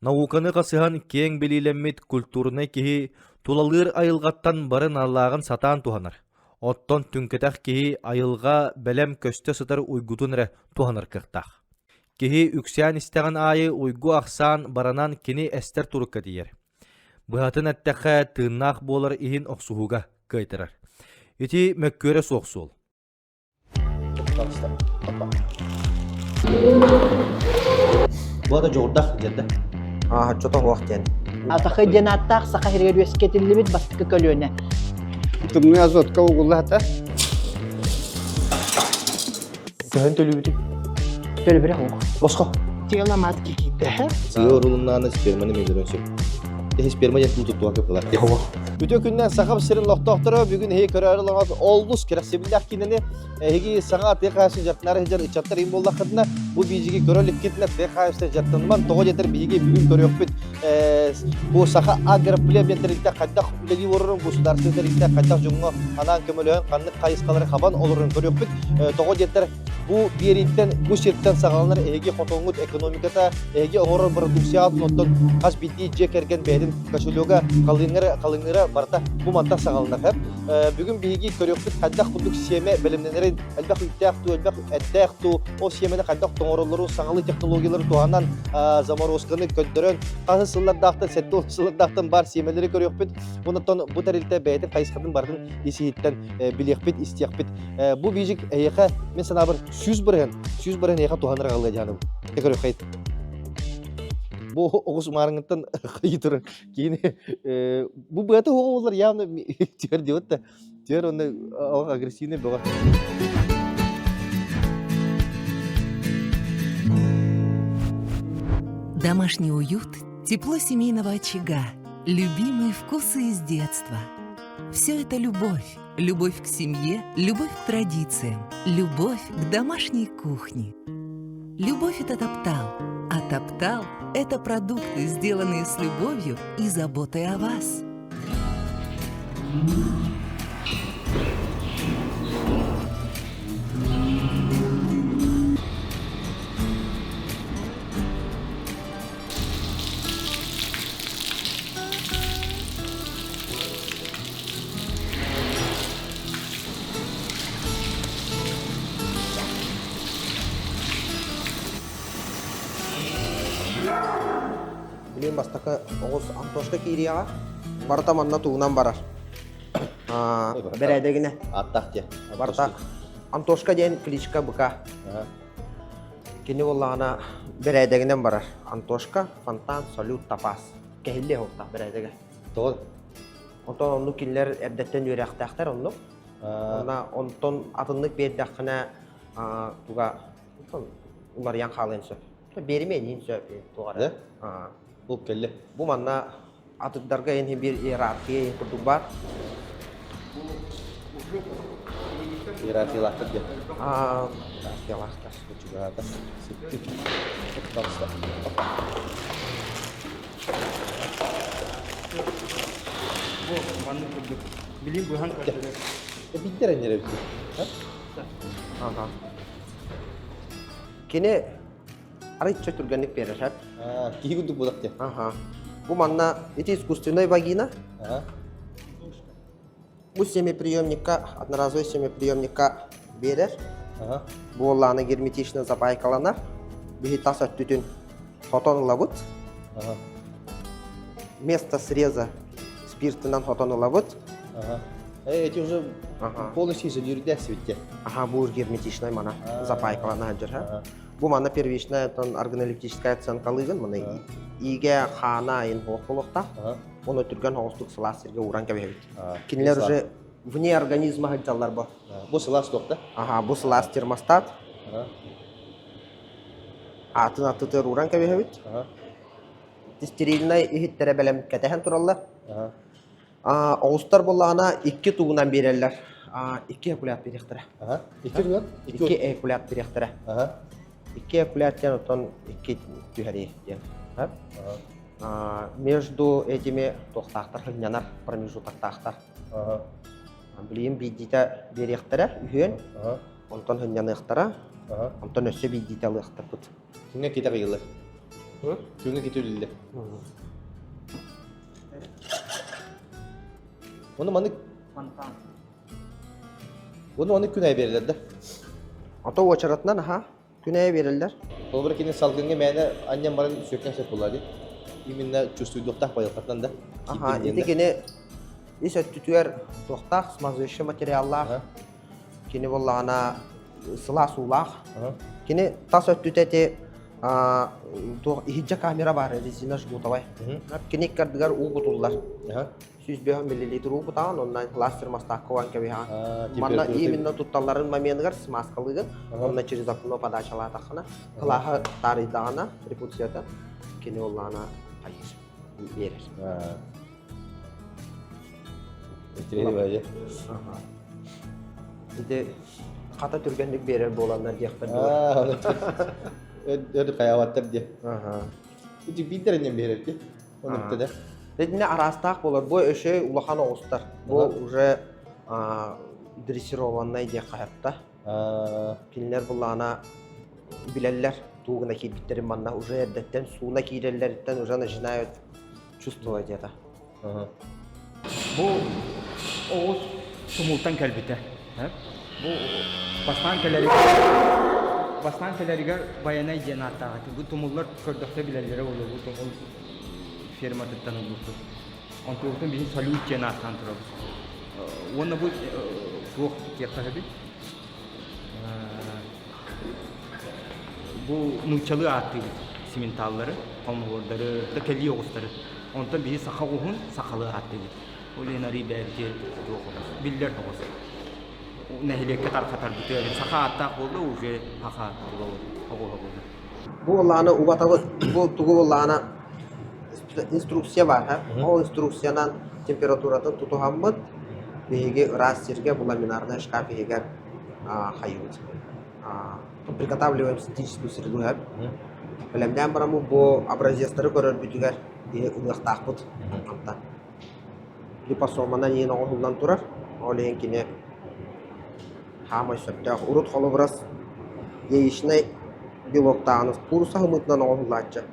Науканы хасыһан киэҥ билиилэммит культурнай киһи тулалыыр айылҕаттан бары наалааҕын сатаан туһанар. Оттон түҥкэтэх киһи айылҕа бэлэм көстө сытар уйгутун эрэ туһанар кыахтаах. Киһи үксээн истэҕин аайы уйгу ахсаан баранан кини эстэр турукка тиийэр. Быһатын эттэххэ, тыыннаах буолар иһин охсуһууга кыайтарар. Ити мөккүөрэ суох суол. Бу да дьоҕурдаах дьэрдэ. Аа, оччото суох диэн. Атахы диэн ааттаах саха сиригэр үөскэтиллибит бастакы көлүөнэ. Тымныы азотка угуллаата. Төһөн төлүүбүтүй? Төлөбүрэ суох. Босхо. Тело матки киирдэ. Сыа урулуннааны сперманы миэлэрин сөп. Теһи сперма диэн тыл туттуга кыпылар. Үтүө күннэн Сахам сирин олохтоохторо бүгүн эһиги көрөөрү олоҥот олус кэрэхсэбиллээх киинэни эһиги саҥа тыа хаһаайыстыбатын дьарыктанаары сылдьар ыччаттар им буоллаххытына бу биидьиги көрө иликкитинэ тыа хаһаайыстыбатын дьарыктаныман тоҕо диэтэр биһиги бүгүн көрүөхпүт бу Саха агроплем диэн тэрилтэ хайдах үлэлии олорорун государственнай тэрилтэ хайдах дьоҥҥо анаан көмөлөһөн ханнык хайысхалары хабан олорорун көрүөхпүт тоҕо диэтэр бу биэрииттэн бу сиртэн саҕаланар эһиги хотоҥҥут экономиката эһиги оҥорор продукцияҕыт онтон хас биирдии дьиэ кэргэн бэйэтин кошелега халыҥыра халыҥыра барыта бу мантан саҕаланар бүгүн биһиги көрүөхпүт хайдах курдук сиэмэ бэлэмнэнэрин элбэх үүттээх дуу элбэх эттээх дуу ол сиэмэни хайдах тоҥороллорун саҥалыы технологиялары туһанан заморозканы көрдөрөн хаһыс сыллардаахтан 70 сыллардаахтан баар сиэмэлэри көрүөхпүт онтон бу тэрилтэ бэйэтин хайысхатын барытын ис-иһиттэн билиэхпит истиэхпит бу биижик эйиэхэ мин санаабар 100% 100% эйиэхэ туһанар аҕалыа диэханабын көрүөххэйит бу оҕус маарыҥыттан хайыы турар киһини бу быата оҕо буолар явно түөр диэбит да түөр онно агрессивный бөҕө Домашний уют, тепло семейного очага, любимые вкусы из детства. Все это любовь. Любовь к семье, любовь к традициям, любовь к домашней кухне. Любовь – это топтал, а топтал – это продукты, сделанные с любовью и заботой о вас. Билигин бастакы оҕус Антошка киириэҕэ. Барыта манна тугунан барар. Бэрээдэгинэ. Аттах диэн. Барыта Антошка диэн кличка быка. Кини буоллаҕына бэрээдэгинэн барар. Антошка, фонтан, салют, тапас. Кэһиллиэ суохтаах бэрээдэгэ. Тоҕо? Онтон оннук кинилэр эрдэттэн үөрэхтээхтэр оннук. Уонна онтон атыннык биэрдэххинэ туга уларыйан хаалыан сөп. Биэримиэн сөп туох эрэ. Бу кэллэ. Бу манна атыттарга эн биир иерархия курдук баар. Иерархиялаахтар диэн. Иерархиялаахтар. Чугаата. Бу маннык курдук. Билим быһан көрдөрөр. Биттер эннere бит. Ага. Кини арыйча түргэнник берер. Киһи курдук буолар диэн. Ага. Бу манна ити искусственный вагина. Бу семиприемникка, одноразовый семиприемникка берер. Буоллааны герметично запайкаланар. Биһи тас өттүтүн хотон ылабыт. Место среза спиртынан хотон ылабыт. Эти уже полностью изолируют свете. Ага, бу герметичный мана запайкалана сылдьар. Бу манна первичная органолептическая оценкалыгын маны иигэ хаана айын хуох буолуохтаах. Оны түргэн оҕустук сылаас сиргэ ууран кэбиһэбит. Кинилэр уже вне организма сылдьаллар бу. Бу сылаас туох да? Ага, бу сылаас термостат. Атын аттытыгар ууран кэбиһэбит. Стерильнай иһиттэрэ бэлэм кэтэһэн тураллар. Оҕустар буоллаҕына икки тугунан биэрэллэр. Икки экулят биэриэхтэрэ. Икки тугунан? Икки экулят биэриэхтэрэ. Икки экулят диэн оттон икки түһэрии диэн. Между этими туохтаахтар сынньанар промежутоктаахтар. Билигин биирдиитэ биэриэхтэрэ үһүөн, онтон сынньаныахтара, онтон өссө биирдиитэ ылыахтарбыт. Кимҥэ китэ ыйыллар? Күҥҥэ китүүллэр. Оны маннык Фонтан. Оны маннык күн аайы биэрэллэр да? Ото уочаратынан аха күн аайы биэрэллэр. Холобура кини салгыҥҥа мээнэ анньан баран сүөккэн сөп буолла дии. Именно чувствуйдуохтаах байылҕаттан да. Аха, ити кини ис өттүтүгэр туохтаах смазывающий материаллаах. Кини буоллаҕына сылаас уулаах. Кини тас өттүтэ ити туох иһирдьэ камера баар резина жгутовай. Кини икки ардыгар уу кутуллар. 105 миллилитр уу кутаҕын, онно ластер мастаахха уган кэбиһэҕин. Манна именно тутталларын моменыгар смазкалыыгын, онно через окно подачалаатаххына, кылааһа таарыйдаҕына репутацията кини оллаана хайыыр, биэрэр. Ити хата түргэнник биэрэр буоланнар диэхпэр дылы. Өр хайаабаттар диэ. Ити биирдэр инньэн биэрэр дии. Оннукта да. Итиннэ араастаах буолар. Бу өшө улахан оҕустар. Бу уже дрессированнай диэххэ сөптө. Кинилэр буллаҕына билэллэр туугуна киирбиттэрин манна уже эрдэттэн сууна киирэллэриттэн уже начинают чувствовать это. Бу оҕус тумултан кэлбитэ. Бу бастаан кэлэригэр бастаан кэлэригэр Байанай диэн ааттаах этэ. Бу тумуллар көрдөхтө билэллэрэ буолуо. Бу тумул ферматыттан ылбыппыт. Онтубутун биһи салют диэн ааттаан турабыт. Уонна бу туох диэххэ сөбүй? Бу нууччалыы ааттыыбыт сименталлары, хомуһуордары, да кэлии оҕустары. Онтон биһи саха оҕуһун сахалыы ааттыыбыт. Ол иһин арыы бэйэбитигэр туох оҕус, биллэр оҕус. Нэһилиэккэ тарҕатарбытыгар саха ааттаах буолла уже саха оҕуһа буолла. Бу буоллаҕына убатабыт, бу тугу буоллаҕына инструкция баар, ол инструкциянан температуратын тутуһаммыт биһиги ыраас сиргэ бу ламинарнай шкаф иһигэр хайыбыт. Приготавливаем синтетическую среду Бэлэмнээн бараммыт бу образецтары көрөрбүтүгэр биһи ылыахтаахпыт мантан. Липосоманан иин оҥоһуллан турар. Ол иһин кини хаамай сөптөөх. Урут холобурас яичнай белоктааҕын куурусса сымыытынан оҥоһуллааччы.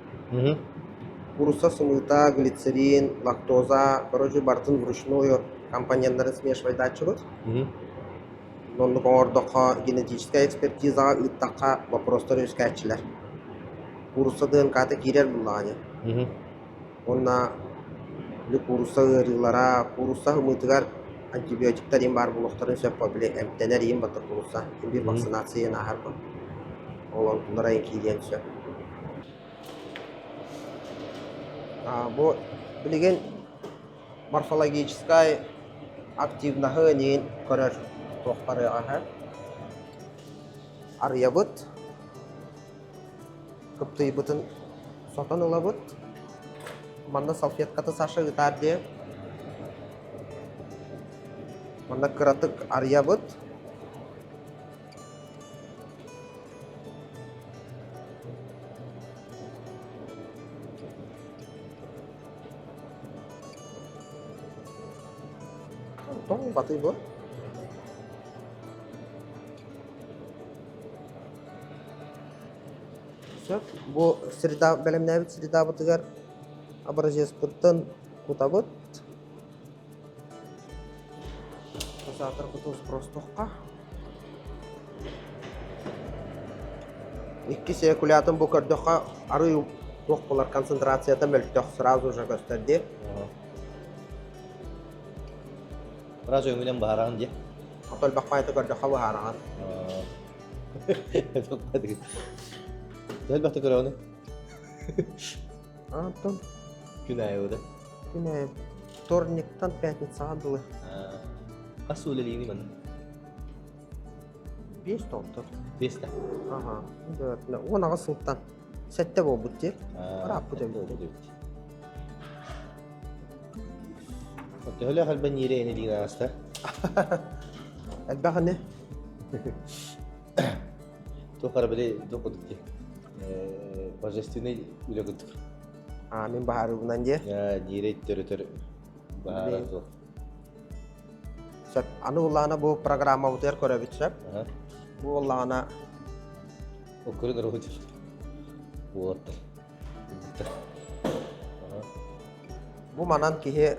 Куурусса сымыыта, глицерин, лактоза, короче, барытын вручную компоненнарын смешивайдааччыбыт. Оннук оҥордоххо, генетическай экспертизаҕа ыыттахха, боппуруостар үөскээччилэр. Куурусса ДНК-та киирэр буоллаҕа дии. Уонна били куурусса ыарыылара, куурусса ымыытыгар антибиотиктар иһин баар буолуохтарын сөп, били эмтэнэр иһин батар куурусса биир вакцинация иһин ааһар бу. Ол онтулара киириэн сөп. Бу билигин морфологическай активнаһы иһин көрөр туохтарыаҕа арыйабыт кыптыйбытын сотон ылабыт манна салфетката Саша ыытаар диэ манна кыратык арыйабыт Тоҥ батый бу. Сөп. Бу среда бэлэмнээбит средабытыгар образецпыттан кутабыт. Дозаторбытын спростуохха. Иккис эякулятын бу көрдөххө арыы туох буолар концентрацията мөлтөх сразу же көстөр дии. Сразу өҥүнэн баһараҕын дии. Ото элбэх баайта көрдөххө быһаараҕын. Элбэхтэ көрөҕүнүй? Антон. Күн аайы да? Күн аайы. Вторниктан пятницаҕа дылы. Хас үлэлиини манна? Биэс толтор. Биэс да? Аха. 18 сылтан. Сэттэ буолбут дии. Ырааппыт эбит. Төһөлөөх элбэн иирэ энилиин ааста? Элбэх ини. Туох ара били туох курдук дии. Божественный үлэ курдук. А, мин баһаарыбынан дии. Диирэй төрөтөр баһаара суох. Сөп. Аны улаана бу программабытыгар көрөбүт сөп. Бу улаана Оккурун уруһу уолаттар. курдуктар. Бу манан киһи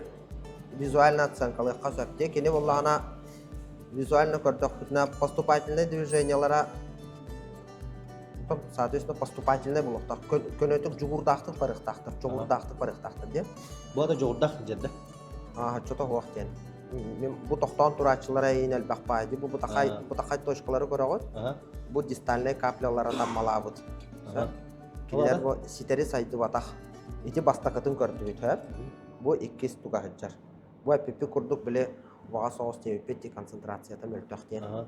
визуально оценкалыахха сөп дии. Кини буоллаҕына визуально көрдөхпүтүнэ поступательнай движениелара соответственно поступательнай буолуохтаах. Көнөтүк дьугурдаахтык барыахтаахтар, чоҕурдаахтык барыахтаахтар диэн. Бу ата дьоҕурдаах сылдьар да? Оччото суох диэн. Мин бу тохтоон турааччылара эйин элбэх баай. Бу бутахай, бутахай точкалары көрөҕүт. Бу дистальнай каплялара таммалаабыт. Кинилэр бу ситэри сайдыбатах. Ити бастакытын көрдүбүт, һэ? Бу иккис туга сылдьар. Бу эппиппит курдук били убаҕас соҕус диэбиппит ди концентрацията мөлтөх диэн.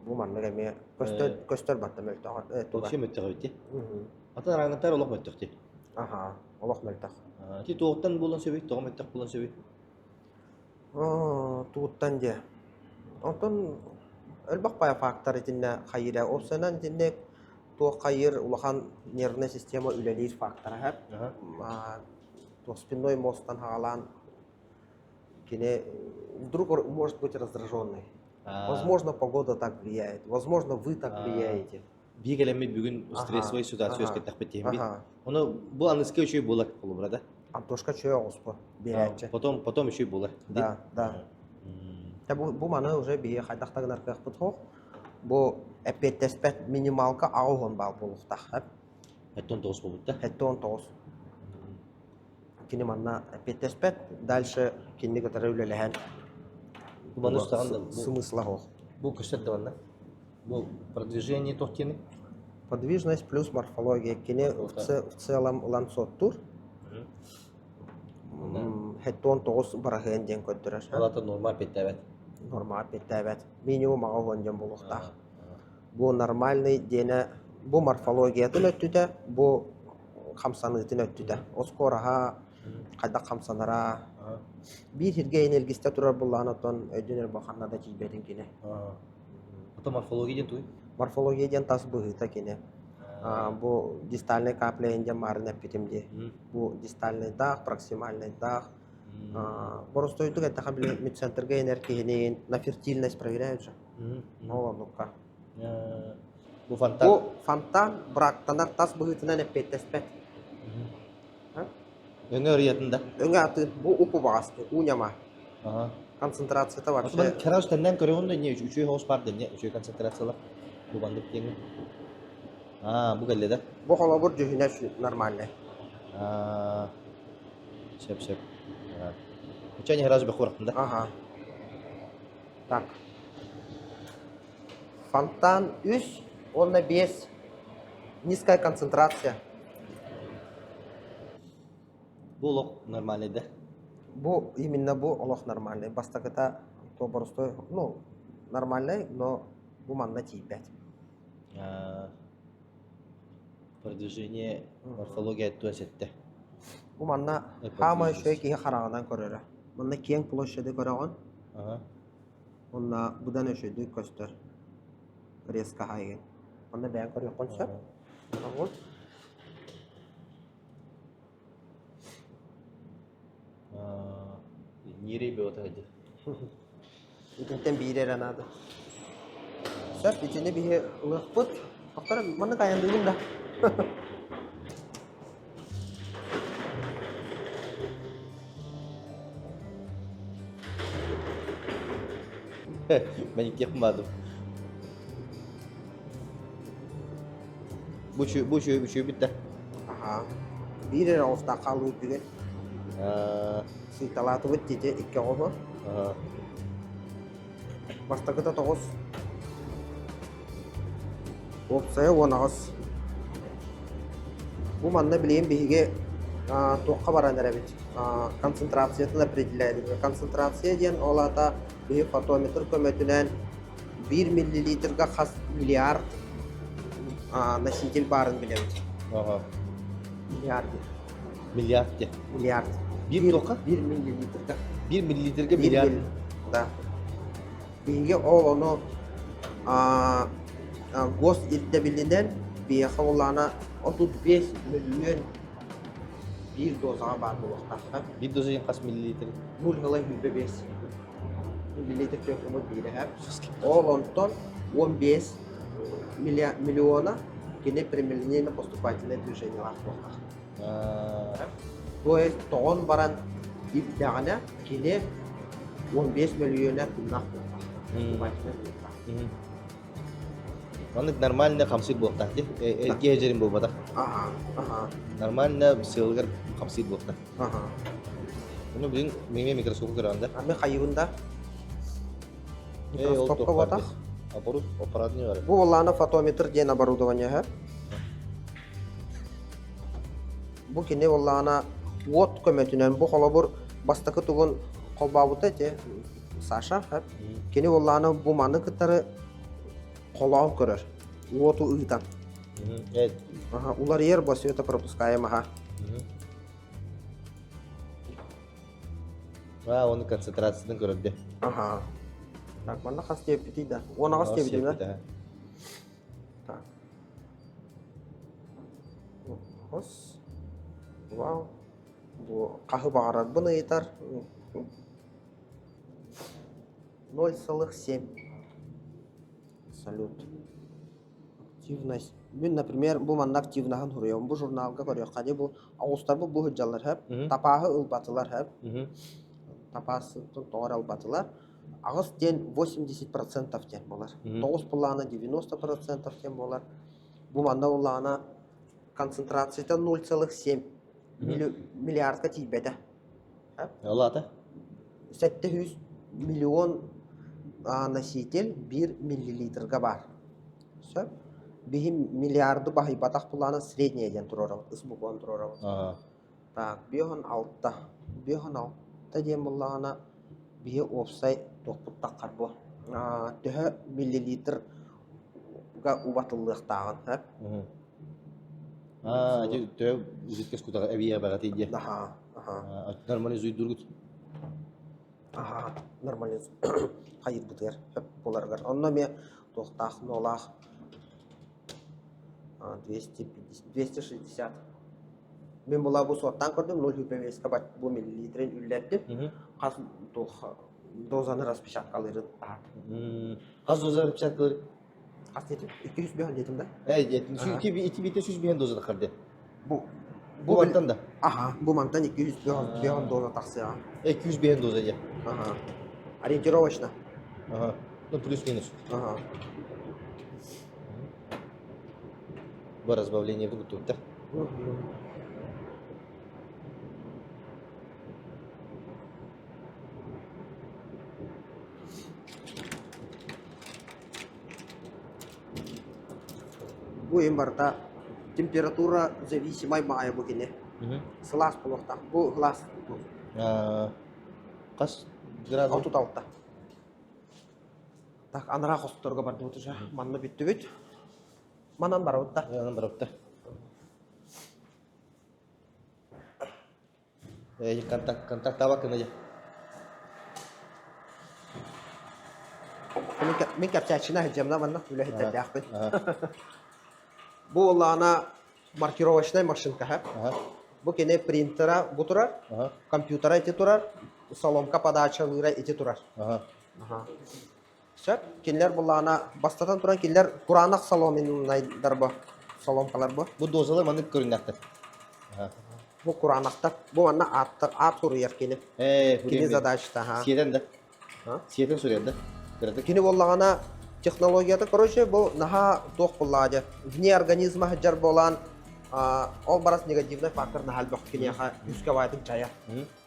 Бу маннык эмиэ көстөр көстөр батта мөлтөх туга. Вообще мөлтөх эбит дии. Атын араҥнаттар олох мөлтөх дии. Аха, олох мөлтөх. Ити туохтан буолан сөбүй? Тоҕо мөлтөх буолан сөбүй? Тугуттан диэ. Онтон элбэх баайа фактор итиннэ хайыра. Опсанан итинник туох хайыр улахан нервная система үлэлиир фактора һэр. Туох спинной мозгтан хаалаан кини вдруг может быть раздраженный. Возможно, погода так влияет, возможно, вы так влияете. Биир кэлэммит бүгүн стрессовый ситуация үөскэттэхпит диэммит. Ону бу аныска үчүгэй буолар холобура да. Антошка чөй оҕуспу биэрээччи. Потом потом үчүгэй буолар. Да, да. Бу, бу маны уже биһи хайдах да гынар кыахпыт суох. Бу эппиэттэспэт минималка 89 балл буолуохтаах. 79 буолбут да? 79. Кини манна эппиэттэспэт. Дальше кинини кытары үлэлэһэн Бу смысла суох. Бу көстөр да манна. Бу продвижение туох диэний? Подвижность плюс морфология. Кини в целом ылан суоттуур. 79 быраһыан диэн көрдөрөр. Ол ата норма эппиэттээбэт. Норма эппиэттээбэт. Минимум 80 диэн буолуохтаах. Бу нормальный диэнэ бу морфологиятын өттүтэ, бу хамсаныытын өттүтэ. Оскуораһа хайдах хамсанара. Биир сиргэ энергистэ турар буллаҕына оттон өйдөнөр бу ханна да тиийбэтин кини. Ото морфология диэн тугуй? Морфология диэн тас быһыыта кини. Бу дистальнай капля диэн маарын эппитим дии. Бу дистальнайдаах, проксимальнайдаах. Боростуойдук эттэхэ били медцентрга энэр киһини на фертильность проверяют же. Ол оннукка. Бу фонтан. Бу фонтан брактанар тас быһыытынан эппиэттэспэт. Өҥө ырыйатын да? Өҥө атын бу уп-убаҕасты, уу ньама. Концентрацията вообще... Короче, тэннэн көрөҕүн да не үчүгэй соҕус баар да не үчүгэй концентрациялар. Бу маннык диэҥҥин. Аа, бу кэллэ да? Бу холобур дьүһүнэ нормальный. Аа, сөп сөп. Уча не сразу бехурахтын да? Ага. Так. Фонтан үс уонна биэс. Низкая концентрация. Бу олох нормальный да? Бу именно бу олох нормальный. Бастакыта то боростой, ну, нормальный, но бу манна тиийбэт. Продвижение морфология 67. Бу манна хаамай үчүгэй киһи хараҕынан көрөрө. Манна киэҥ площады көрөҕүн. Онно быдан үчүгэйдик көстөр. Резко хаайгын. Онно бэйэҥ көрүөххүн сөп. Вот. Ньирей бөҕөтө сылдьар. Итинтэн биири эрэ наада. Сөп, итини биһи ылыахпыт. Доктор, маннык айанныыбын да. Мен иккиэхпин баардым. Бу үчү бу үчү үчүгүйбүт да. Аха. Биир эрэ оҕустаах хаалбыт бүгүн. Сыйталаатыбыт дии икки оҕоһу. Бастакыта 9. Уопсайа 18. Бу манна билигин биһиги туохха баран эрэбит? Концентрациятын определяем. Концентрация диэн ол аата биһи фотометр көмөтүнэн 1 миллилитрга хас миллиард носитель баарын билэбит. Ага. Миллиард. Миллиард де. Миллиард. Биир туохха? 1 миллилитрга. 1 миллилитрга миллиард. Да. Биһиги ол ону гос ирдэбилинэн биһиэхэ улаана 35 мөлүйүөн биир дозаҕа баар буолуохтаах. Биир доза диэн хас миллилитр? 0,25 миллилитр түөрт биирэһэ. Ол онтон 15 миллиона кини прямолинейно поступательное движениелаах буолуохтаах. То есть тоҕон баран ирдэҕинэ кини 15 мөлүйүөнэ тыыннаах буолтах. буолтах. Маннык нормально хамсыыр буолтах дии. Эргиэ дьэрин буолбатах. Аха, аха. Нормально сыалыгар хамсыыр буолтах. Аха. Ону билин миҥэ микроскопка көрөҕүн да? Аны хайыбын да? Микроскопка буолтах. Оборот аппарат не бар. Бу буоллаана фотометр диэн оборудование һэ. Бу кини буоллаана уот көмөтүнэн бу холобур бастакы тугун холбообута ити Саша кини буоллаана бу маны кытары холоон көрөр уоту ыытан уларыйар бо светопропускаемаха А, оны концентрациятын көрөрдө. Аха. Так, манна хас диэбитий да? 18 диэбитим да? Так. Хос. Вау. Бу хаһы баҕарарбын ыйытар. 0,7. Салют. Активность. Мин, например, бу манна активнаһын суруйабын. Бу журналга көрүөххэ дии бу оҕустарбыт бу сылдьаллар һэп. Тапааһы ылбатылар һэп. Тапаасын тоҕо эрэ ылбатылар. Аҕыс диэн 80% диэн буолар. 9 буллаҕына 90% диэн буолар. Бу манна буллаҕына концентрацията 0,7 миллиардка тиийбэтэ. Ол аата? 700 миллион носитель 1 миллилитрга баар. Сөп. Биһи миллиарды баһыйбатах буллаҕына средняя диэн туруорабыт, ыс букваны туруорабыт. Так, 56. 56 диэн буллаҕына биһи уопсай туохпут таххар бу. Төһө миллилитрга убатыллыахтааҕын, сөп? Аа, төһө жидкость кутаҕа эбийэ баҕатый диye. Аха, аха. Нормализуйдургут. Аха, нормализ хайырбытыгар сөп буоларыгар. Онно эмиэ туохтаах ноолаах 250, 260. Мин була бу суоттаан көрдүм, 0,5 бу миллилитрин үллэрдим. Хас туох дозаны распечаткалыырын таһаардым. Хас доза распечаткалыыр? Хас диэтим? 205 диэтим да? Эй, диэтим. Ити бите 105 доза тахар Бу Бу мантан да? Аха, бу мантан 205 доза тахсыаҕа. 205 доза дьэ. Аха. Ориентировочно. Ага. Ну, плюс-минус. Ага. Бу разбавление тут, да? Бу им барыта температура зависимай баҕайы бу кини. Сылаас буолуохтаах. Бу сылаас Хас градус? 36. Так, анараа хосторго бардыбыт уже. Манна бүттүбүт. Манан барабыт да. Манан барабыт да. Контакт, контакт табак гына Мин кэпсээччини сылдьамна манна үлэһиттэрдээхпин. Бу буоллаҕына маркировочнай машинка Бу кини принтера бу турар, компьютера ити турар, соломка подачалыыра ити турар. Сөп. Кинилэр буоллаҕына бастатан туран кинилэр кураанах соломеннайдар бу соломкалар бу. Бу дозалар маннык көрүннэхтэр. Бу кураанахтар. Бу манна ааттар аат суруйар кини. Кини задачата. Сиэтэн да. Сиэтэн суруйар да. Кыратык. Кини буоллаҕына технологията короче бу наһаа туох буоллаҕа дьэ вне организма сылдьар буолан ол барас негативный фактор наһаа элбэх киниэхэ үскэ баайтын чайар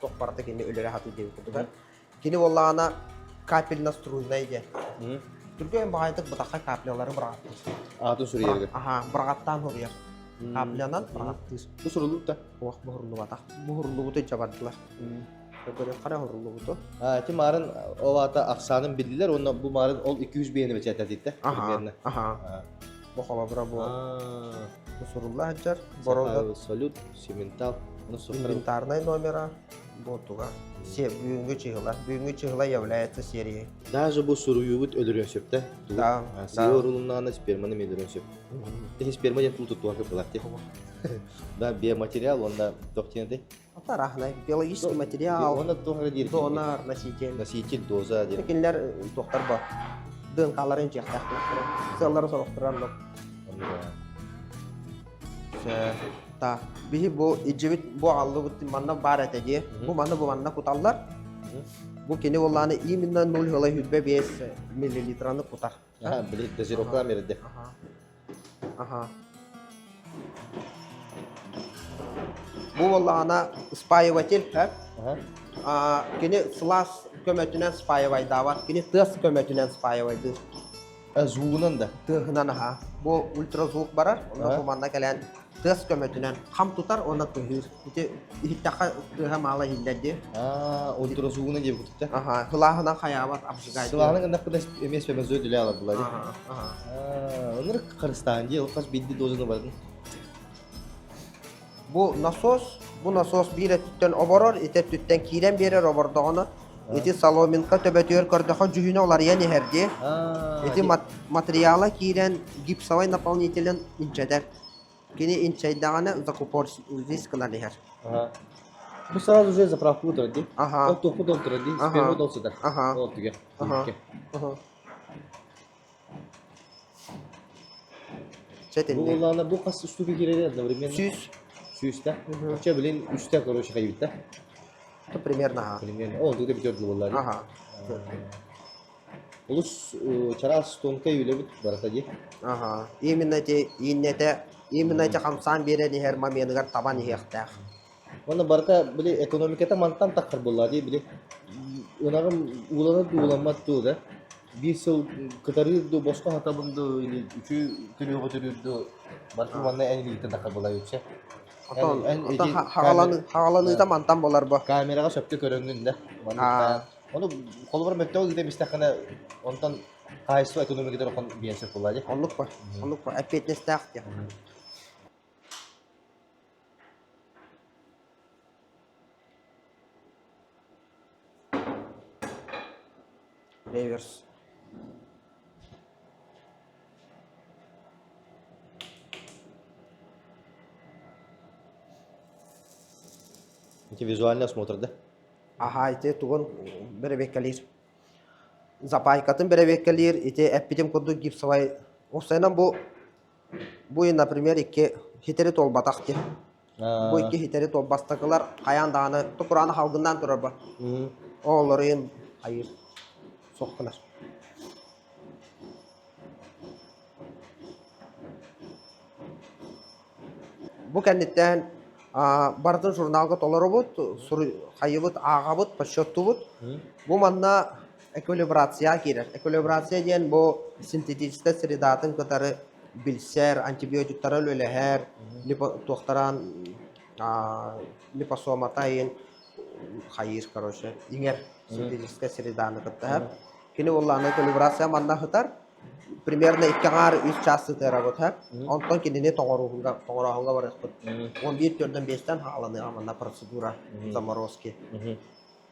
туох барыта кини өлөрө сатыы диэбит курдук Кини буоллаҕына капельно-струйнай диэн. Түргэн баҕайытык бытахха каплялары быраҕаттыыр. Аатын суруйарга. Аха, быраҕаттаан суруйар. Каплянан быраҕаттыыр. Бу суруллубут да? Ох, буһуруллубатах. Буһуруллубуту дьабардылар. Көрүөххэ эрэ уһуруллубуту. А, ити маарын ол аата ахсаанын биллилэр уонна бу маарын ол 200 биэни бэчээттэтиттэ. Аха, аха. Бу холобура бу бу сурулла сылдьар. Бородо Салют, сементал. Инвентарнай номера Бу туга? Бүгүҥҥү чыһыла. Бүгүҥҥү чыһыла является серией. Даже бу суруйуубут өлөрүөн сөп да? Да. Сыа урулуннаҕына сперманы эмиэ өлөрүөн сөп. Теһи сперма диэн тыл туттуга кыппылар ти. Да, биоматериал уонна туох диэн этэй? Атарахнай. Биологический материал. Уонна туох эрэ диир. Донор, носитель. Носитель, доза диэн. Кинилэр туохтар бу? ДНК-ларын дьиэхтээхтэр. Сыаллары сорохторор. Та биһи бу ижибит бу аллыбыт манна баар этэ дии. Бу манна бу манна куталлар. Бу кини буоллааны именно 0,25 миллилитраны кутар. Аха, били дозировкалаан биэрдэ. Аха. Аха. Бу буоллаҕына спаиватель, һэ? Кини сылаас көмөтүнэн спаивайдаабат, кини тыас көмөтүнэн спаивайдыыр. Звугунан да? Тыаһынан аха. Бу ультразвук барар, онно бу манна кэлэн тыас көмөтүнэн хам тутар уонна тыаһыыр. Ити иһиттэххэ тыаһа маала иһиллэр дии. Аа, ультразвугунан диэбит кутта. Аха, сылааһынан хайаабат обжигай. Сылааһынан гыннахпына эмиэ сперматозоид үлэ алар булар. Аха, аха. Аа, оннук харыстаан дии, ол хас биирдии дозаны бардын. Бу насос, бу насос биир өттүттэн оборор, ити өттүттэн киирэн биэрэр обордоҕуна, ити соломинка төбөтүгэр көрдөхө дьүһүнэ уларыйан иһэр дии. Ити материала киирэн гипсовай наполнителин инчэтэр. Кини инчэйдэҕинэ закупорзис гынан иһэр. Бу сразу же заправку турар дии. Аха. Ол туохпут ол турар дии. Сперма ол сытар. Аха. Ол түгэр. Аха. Бу улаана бу хас штука киирэр одновременно? Сүүс. Сүүс да? Чэ, блин, үстэ, короче, хайбит да? То примерно, ага. Примерно. О, тут битер булалар. Ага. Олус чараас тонкай үлэбит барата дии. Ага. Именно эти иннете, именно эти хамсаан биэрэн иһэр моменыгар табан иһиэхтээх. Уонна барыта били экономиката мантан таххар буолла дии били ынаҕым ууланар дуу ууламмат дуу да биир сыл кытарыыр дуу босхо хатабын дуу или үчү төрүөҕү төрүүр дуу барыта манна эн илииттэн таххар буолла үксэ. Отон отон хаҕаланыыта мантан болар бо. Камераҕа сөпкө көрөҥҥүн да. Ону холобур мөттөҕө ыыта истэххинэ онтон хаһайыстыба экономикатыгар хон биэн сөп буолла дии. Оннук ба. Оннук ба. Эппиэтинэстээх диэн. Реверс. Ити визуальный осмотр, да? Аха, ити тугун бэрэбиэккэлиир. Запайкатын бэрэбиэккэлиир, ити эппитим курдук гипсовай. Уопсайынан бу Бу например, икки хитэри туолбатах дии. Бу икки хитэри туолбастакылар хайаан даҕаны тукурааны халгыннаан турар ба. Оҕолорун хайыыр суох гынар. Бу кэнниттэн барытын журналга толоробут, хайыбыт, ааҕабыт, подсчеттуубут. Бу манна эквилибрация киирэр. Эквилибрация диэн бу синтетическэй средатын кытары билсэр, антибиотиктары үлэлэһэр, туохтаран липосомата иин хайыыр, короче, иҥэр синтетическэй среданы кытта. Кини буоллаҕына эквилибрация манна сытар. Примерно икки аҥаар үс чаас сытыарабыт һэ. Онтон кинини тоҥорууһунга тоҥорооһуҥҥа барыахпыт. 11 төрдөн биэстэн хааланыаҕа манна процедура заморозки.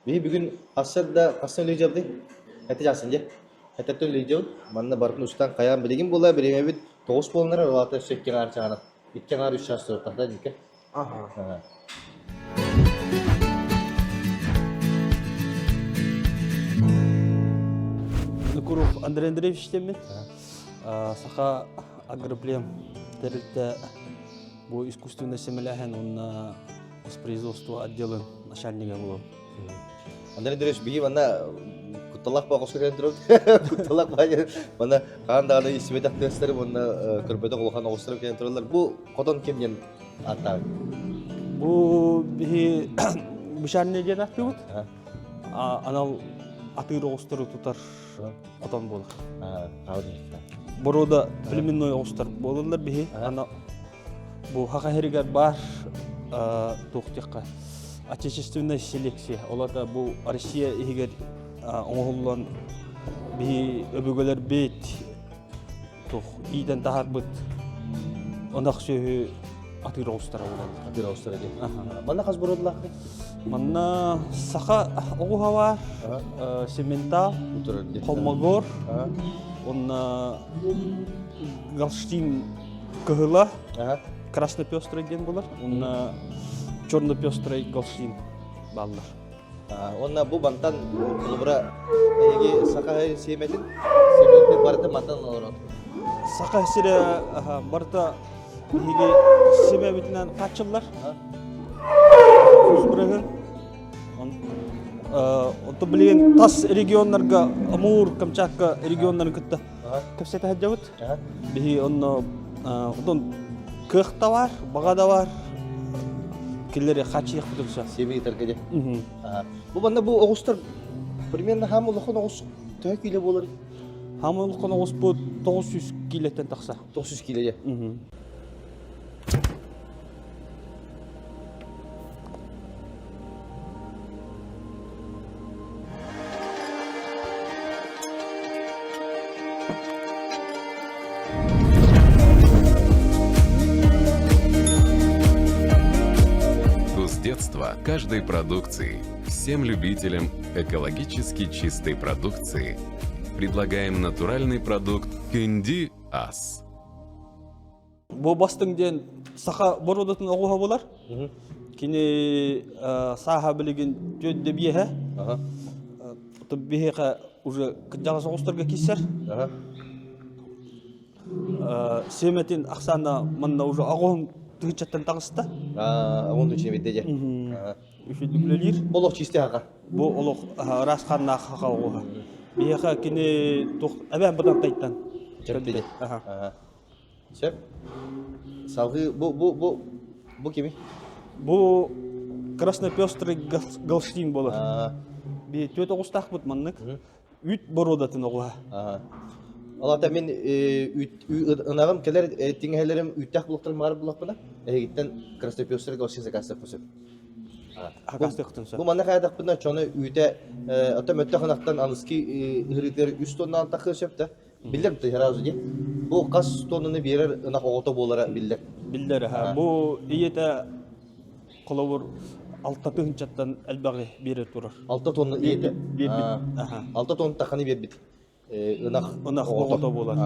Биһи бүгүн хасса да хассан үлэлдьэбдий? Хэтэ чаасын дьэ. Хэтэттэн үлэлдьэбит. Манна барытын устан хайаан билигин буолла бириэмэбит тоҕус буоланнар улаата өссө икки аҥаар чаҕана. Икки аҥаар үс чаас туруохтаахтар дикке. Аха. Нукуров Андрей Андреевич диэммин. Саха агроплем тэрилтэ бу искусственное сэмэлээһин уонна воспроизводство отделын начальнига буолуом. Андрей Андреевич, биһи манна кутталаах баҕа кэлэн турабыт. Кутталаах баҕа манна хаан даҕаны истибэтэх тыастары уонна көрбөтөх улахан оҕустары кэлэн тураллар. Бу хотон ким диэн ааттаабыт? Бу биһи бышарня диэн ааттыыбыт. Анал атыыр оҕустары тутар хотон буолар. Боруода племенной оҕустар буолаллар биһи. Ана Бу Саха сиригэр баар туох диэххэ отечественная селекция. Ол аата бу Россия иһигэр оҥоһуллан биһи өбүгэлэрбит туох иитэн таһаарбыт ынах сүөһү атыыр оҕустара буолаллар. Атыыр оҕустара диэн. Манна хас боруодалааххый? Манна саха оҕуһа баар, сементал, холмогор, уонна галштин кыһыла красно-пестрый диэн буолар уонна черно-пестрый галштин бааллар. Уонна бу бантан холобура эһиги саха сиэмэтин сиэмэтин барыта мантан олорор. Саха сирэ барыта. Биһиги сибэбитинэн хааччыллар. Сүүс Онтон билигин тас регионнарга Амур, Камчатка регионнарын кытта кэпсэтэ сылдьабыт. Биһи онно онтон кыах да бар, баҕа да бар. Кинилэри хааччыйыахпытын сөп. Сиэби ыытарга дьэ. Бу манна бу оҕустар примерно хаам улахан оҕус төһө киилэ буолар? Хаам улахан оҕуспут 900 киилэттэн тахса. 900 киилэ дьэ. Вкус детства каждой продукции. Всем любителям экологически чистой продукции предлагаем натуральный продукт Кэнди Ас. Бу бастыҥ диэн саха боруодатын оҕуһа буолар. Кини сааһа билигин түөрдэ биэһэ. Биһиэхэ уже кырдьаҕас оҕустарга киирсэр. Сиэмэтин ахсаана манна уже оҕуһун тыһыынчаттан таҕыста. Оҕун тыһыынча бидде дьэ. Үчүгдүк үлэлиир. Олох чисти хака. Бу олох ыраас хааннаах хака оҕуһа. Биһиэхэ кини туох эбээн бытантайтан кэлбит. Сөп. Салгыы бу бу бу бу кими? Бу краснопестрый галштин буолар. Би түөт оҕустаахпыт маннык. Үүт боруодатын оҕуһа. Ол ата мин үүт ынаҕым кэлэр тиҥэһэлэрим үүттээх булуктарым баар буллахпына эһигиттэн краснопестрый галштин заказтыахпын сөп. Заказтыахтын сөп. Бу манна хайдахпына чону үүтэ ото мөттөх ынахтан аныски ыһырыытыгар үс тоннаан тахыа сөп да Биллэр сразу дии. Бу хас тоннаны биэрэр ынах оҕото буолара биллэр. Биллэр, аха. Бу ийэтэ холобур алта тыһыынчаттан элбэҕи биэрэ турар. Алта тонна ийэтэ. Биэрбит. Аха. Алта тонна таханы биэрбит. Ынах ынах оҕото буолар.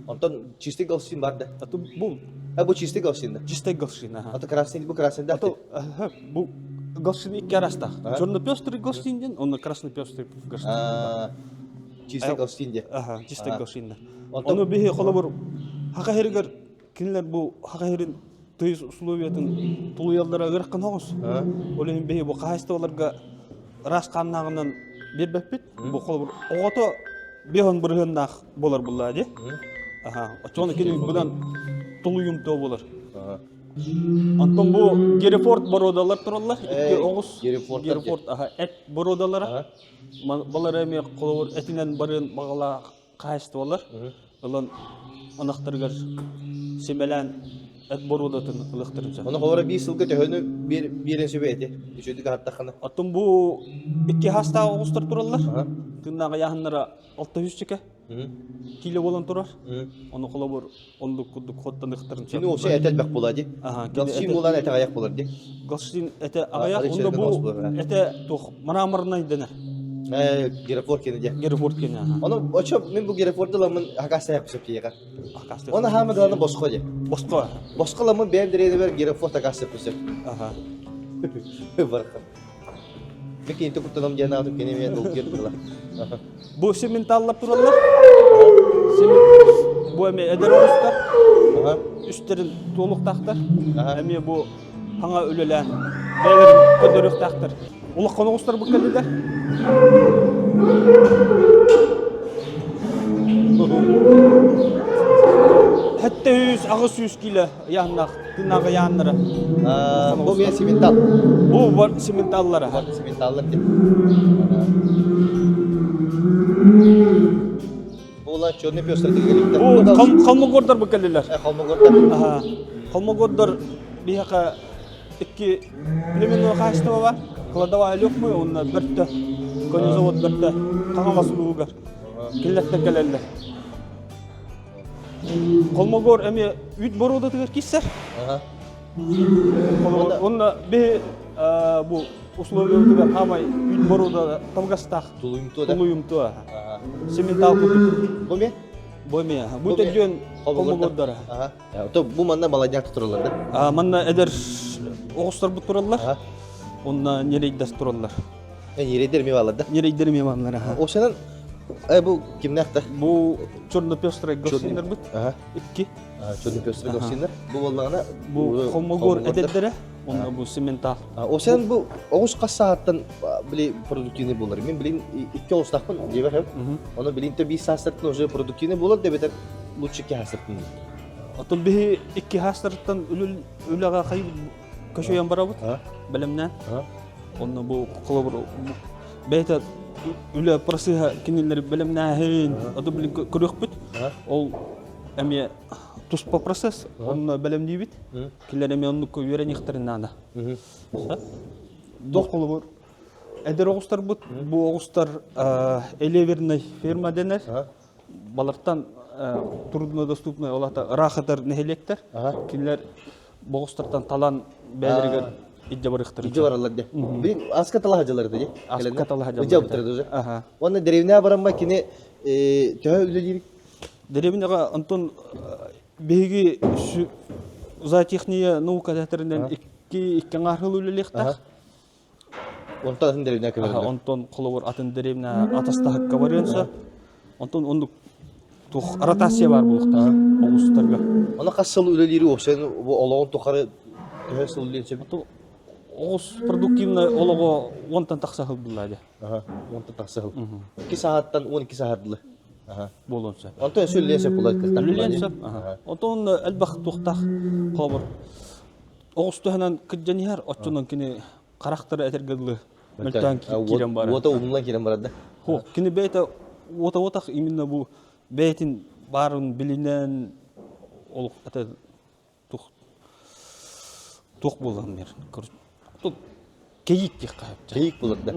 Онтон чистый галштин бар да. А бу А бу чистый галштин да. Чистый галштин, аха. А то красный бу красный да. Бу галштин икки арастаах. Черно-пестрый галштин диэн, онно красно-пестрый галштин. Чистый галштин диэ. Аха, чистый галштин да. Ону биһи холобур хака хэригэр кинилэр бу хака хэрин тыйыс условиятын тулуйаллара ыараххан оҕус. Ол иһин биһи бу хаһайыстыбаларга ыраас хааннааҕынан биэрбэппит. Бу холобур оҕото биһон бырыһыаннаах буолар буллаа дии. Аха, оччоҕуна кини будан тулуйумтуо буолар. Онтон бу Герефорд боруодалар тураллар. Икки оҕус Герефорд аха эт боруодалара. Балар эмиэ холобур этинэн барыан баҕалаах хаһаайыстыбалар ылан ынахтарыгар симэлээн эт боруодатын ылыахтарын сөп. Ону холобура биир сылга төһөнү биэрэн сөбө эти? Үчүгдүк аһаттаххына. Оттон бу икки хаастаах оҕустар тураллар. Тыыннаах ыйааһыннара 600 чеке. Киилэ буолан турар. Ону холобур оннук курдук хоттаныхтарын сөп. Кини вообще эт элбэх буолаа дии. Галшин буолан этэ аҕыйах буолар дии. Галшин этэ аҕыйах, онно бу этэ туох мраморнай дэнэр. Герефорд кини дии. Герефорд кини. Ону очо мин бу Герефорду ламын хакастайах сөп диэҕэ. Оны хаама даҕаны босхо дии. Босхо. Босхо ламын бэйэм дэриэнэбэр Герефорд акастыах сөп. Аха. Барха. Кини куттанам диэн аатым кини эмиэ долгуйар тыла. Бу сементаллар тураллар. Бу эмиэ эдэр оҕустар. Үстерин туолуктаахтар. Эмиэ бу хаҥа үлэлээн бэйэлэрин көрдөрүөхтээхтэр. Улахан оҕустар бу кэллилэр. Хэтте үс, аҕыс үс кило ыйааннаах тыыннаах ыйааннара. Бу мен сементал. Бу бар сементаллара. Бар сементаллар деп. Була черный пёстр дегеликтер. Бу холмогордар бу кэллилэр. Холмогордар. Холмогордар биһиэхэ икки племенной хаачыстыба бар. Кладовая Лёхмы уонна Бөртө. Конезавод Бөртө Хаҥалас улууһугар. Кинилэртэн кэлэллэр. Холмогор эмиэ үүт боруодатыгар киирсэр. Онно биһи бу условиябытыгар хаамай үүт боруода табыгастаах. Тулуйумтуо да. Тулуйумтуо. Сементал курдук. Бу ме? Бу эмиэ. Бу төрдүөн холмогордара. То бу манна молодняк тураллар да? Манна эдэр оҕустарбыт тураллар. Онно нерейдер тураллар. Нерейдер эмиэ бааллар да? Нерейдер эмиэ бааллар. Осанан. Э бу кимнээх да? Бу черно-пестрый гостиннарбыт. Икки. Черно-пестрый гостиннар. Бу буоллаҕына бу холмогор эдэрдэрэ, онно бу сементал. О сен бу оҕус хас сааттан били продуктивный буолар. Мин билин икки оҕустаахпын диэбэр хэп. Ону билин то биир саастартан уже продуктивный буолар дебетер лучше икки хаастартан. Оттон биһи икки хаастартан үлэҕэ хайы көшөйөн барабыт. Бэлэмнээн. Онно бу холобур бэйэтэ үлэ процеһа кинилэри бэлэмнээһин, ото билин көрүөхпүт. Ол эмиэ туспа процесс, онно бэлэмниибит. Кинилэр эмиэ оннук үөрэниэхтэрин наада. Туох холобур эдэр оҕустарбыт, бу оҕустар элеверный ферма дэнэр. Балартан труднодоступный, ол аата ыраах ытар нэһилиэктэр. Кинилэр боҕустартан талан бэйэлэригэр илдьэ барыахтар. Илдьэ бараллар де. Билин аска талаһа дьалар ди. Аска талаһа дьалар. Илдьэ барыттар уже. Уонна деревня барамма кини төһө үлэлиир? Деревняга онтон биһиги зоотехния наука театрынан икки икки аҥаар үлэлиэхтээх. Онтон атын дэриэбинэ көмөлөһөр. Онтон холобур атын дэриэбинэ атастаһыкка барыан сөп. Онтон оннук туох ротация баар буолуохтаах оҕустарга. Аны хас сыл үлэлиири уопсайын бу олоҕун тухары төһө сыл үлэлиэн сөп? Оҕус продуктивный олоҕо уонтан тахса сыл булла дии. Аха, уонтан тахса сыл. Икки саһаттан 12 саһардылы. Аха. Буолуон сөп. Онтон өссө үлэлиэн сөп буолар кыахтаах. Үлэлиэн сөп. Онтон элбэх туохтаах холобур Оҕус туһанан кырдьан иһэр, оччонон кини харахтара этэргэ дылы мөлтөөн киирэн барар. Уота умнулан киирэн барар да? Хо, кини бэйэтэ уота уотах именно бу бэйэтин баарын билинэн олох это тух туох буолан мер. Кэйик диэххэ сөп. Кэйик буолар да.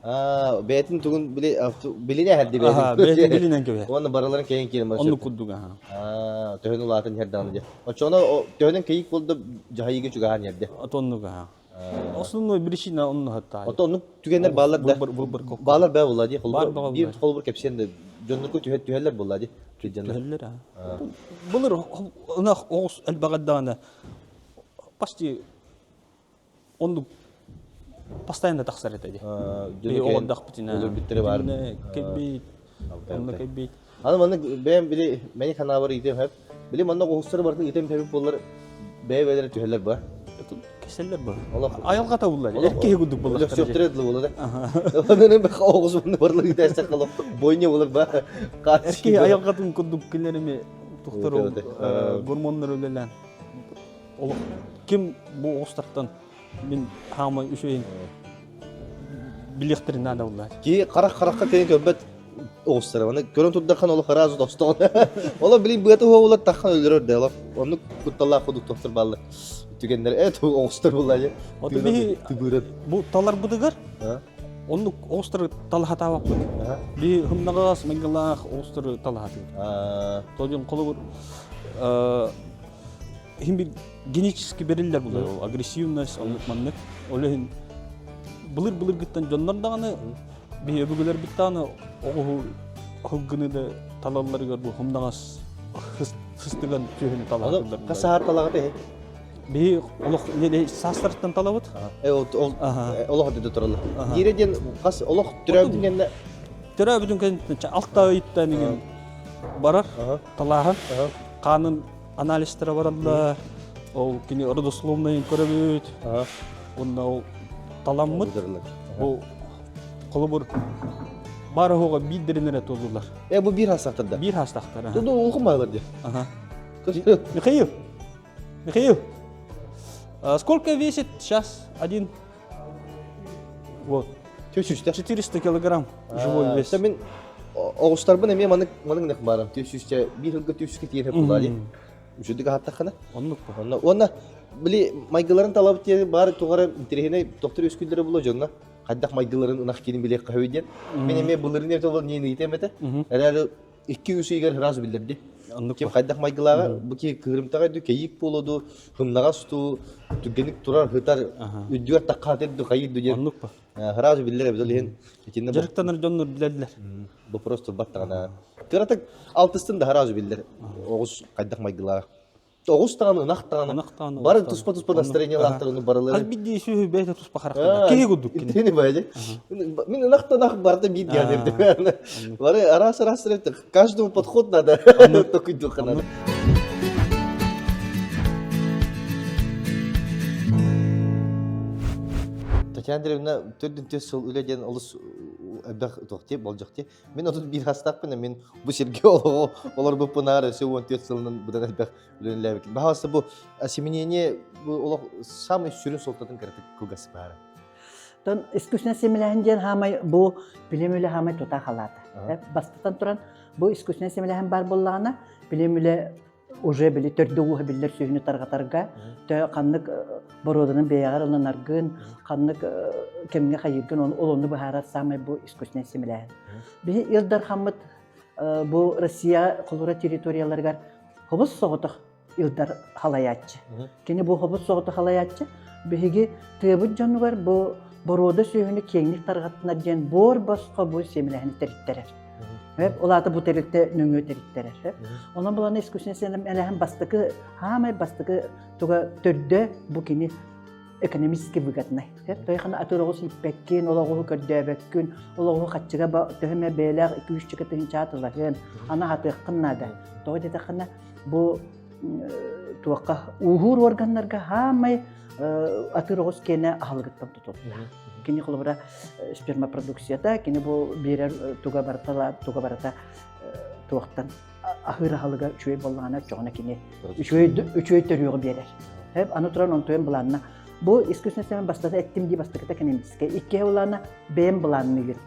Аа, бэйэтин тугун били билинэ эһэрди бэйэтин. Бэйэтин билинэн кэбиһэр. Уонна барыларын кэйин киирэн барар. Оннук курдук аха. Аа, төһөн улаатан иһэр даҕаны дьэ. Оччоҕуна төһөнөн кэйик буолда дьаһайыыга чугаһаан иһэрдэ. Отоннук аха. Основной причина онно хатта. Ото оннук түгэннэр баалар да. Баалар баа буолла дии. Холобур биир холобур кэпсиэн да дьоннорго түһэр түһэллэр буолла дии. Түһэллэр аа. Былыр ынах оҕус элбэҕэ даҕаны почти Оннук постоянно тахсар этэ дии. Биһи оҕордохпутуна өлөрбүттэрэ баар. Кэлбит, онно кэлбит. Аны маннык бэйэм били мэник ханаабар ыытыам хэп. Били манна оҕустары барытын ыытыам хэбит буоллар бэйэ-бэйэлэрэ түһэллэр ба. Кэсэллэр ба. Айылҕата буллар. Эр киһи курдук буллар. Өлөксүөхтэрэ дылы буолар. Онон оҕус манна барылар ыытааччах олох бойня болар ба. Эр киһи айылҕатын курдук кинилэр тухтар гормоннар үлэлээн Олох ким бу оҕустартан мин хаамай үчүгэйин билиэхтэрин наада буллар. Ки харах харахха кэлин көрбөт оҕустара. Аны көрөн турдаххан олох араас тостоҕун. Олох билин быата уһуолар таххан өлөрөр да олох. Оннук кутталлаах кудук тохтор бааллар. Түгэннэр э оҕустар булла же. Ото биһи бу таларбытыгар оннук оҕустары талаһатаабаппыт. Би хымнаҕас майгылаах оҕустары талаһатыыр. Тодьон холобур иһин бир генетически бериллэр булар ол агрессивность оннук маннык ол иһин былыр былыргыттан дьоннор даҕаны биһи өбүгэлэрбит даҕаны оҕуһу хылгыны да талалларыгар бу хомнаҕас сыстыган түөһүнү талаһаллар хасаһар талаҕыт иһи биһи олох саастарыттан талабыт олох өтөтө тураллар диирэ диэн хас олох төрөөбүтүн кэннэ төрөөбүтүн кэнниттэн алта ыйыттан иҥин барар талааһын хаанын анализтара бараллар ол кини родословнайын көрөбүт уонна ол таламмыт бу холобур баар оһоҕо биирдэрин эрэ туоллулар э бу биир хаастахтар да биир хаастахтар Ту улахан баалар дии Михаил Михаил сколько весит сейчас один вот 400 килограмм живой вес. Мин оҕустарбын эмиэ маннык маннык баарам. Түс биир сылга түсүскэ тиийэн буолаа дии. Үчүгдүк аһаттаххына. Оннук. Онно уонна били майгыларын талабыт диэн баар тугара интэриэһинэй доктор үскүллэрэ була дьоҥҥо хайдах майгыларын ынах киинин билиэх хаһыы диэн. Мин эмиэ былырын эбит ол ньиэн ыйытыам этэ. Эрээри икки-үс ыйыгар сразу биллэрди. Оннук Ким хайдах майгылааҕа, бу киһи кыырымтаҕай дуу, кэйиик буолуо дуу, хымнаҕас дуу, түргэнник турар, һытар, үрдүгэр таххаатыр дуу, хайыыр дуу диэн Оннук ба. сразу биллэр эбит ол иһин итиннэ Дьарыктанар дьоннор билэллэр. вопрос турбат даҕаны. Кыратык алтыстын да сразу биллэр. Оҕус хайдах майгылааҕа. Оҕус даҕаны, ынах даҕаны. Ынах даҕаны. Бары туспа-туспа настроениелаахтар барылары. Хас биирдии сүөһү бэйэтэ туспа харахтанар. Киһи курдук кини. Итини баайы. Мин ынах да ынах барыта биир диэн Бары араас-араас Каждому подход надо. Токуйдуохха надо. Татьяна Андреевна төрдүн төс сыл үлэ диэн олус элбэх туохти болдьохти. Мин 31 хастаахпын, мин бу сиргэ олоҕу олорбуппунаар өссө 14 сылынан быдан элбэх үлэлээбит. Баһаалыста бу осеменение бу олох самый сүрүн суолтатын кыратык кылгас баара. Тон искусственное семилээһин диэн хаамай бу билим үлэ хаамай тута халаата. Бастатан туран бу искусственное семилээһин бар буоллаҕына билим үлэ уже били төрдө ууһа биллэр сүһүнү тарҕатарга тө ханнык боруоданын бэйэҕэр ылынаргын ханнык кэмҥэ хайыыргын ол онну быһаарар самай бу искусственное семилээһин. Биһи Ил Дархаммыт бу Россия холура территорияларыгар хобус соҕотох Илдар халайааччы. Кини бу хобус соҕотох халайааччы. Биһиги тыабыт дьонугар бу боруода сүөһүнү киэҥник тарҕаттынар диэн буор босхо бу сиэмэлэһини тэриттэрэр. Ол аата бу тэрилтэ нөҥүө тэриттэрэр. Онон булана искусственный сиэмэлэһин бастакы, хаамай бастакы туга төрдө бу кини экономически выгоднай. Тойхана атыр оҕус ииппэккин, ол оҕуһу көрдөөбөккүн, ол оҕуһу хаччыга төһө эмэ бэйэлээх күүсчүкэ тыһыынчаҕа тылаһыан, аны аһатыаххын наада. Тоҕо диэтэххинэ, бу туохха ууһуур органнарга хаамай атыр оҕус киэнэ аһылыгыттан тутуллар. Кини холобура спермопродукцията, кини бу биэрэр туга барыта туга барыта туохтан аһыыр аһылыга үчүгэй буоллаҕына оччоҕуна кини үчүгэй үчүгэй төрүөҕү биэрэр. Аны туран онтуйан былаанна. Бу искусственный бастата эттим дии бастакыта экономическай. Иккиһэ былаана бэйэм былаанныгын.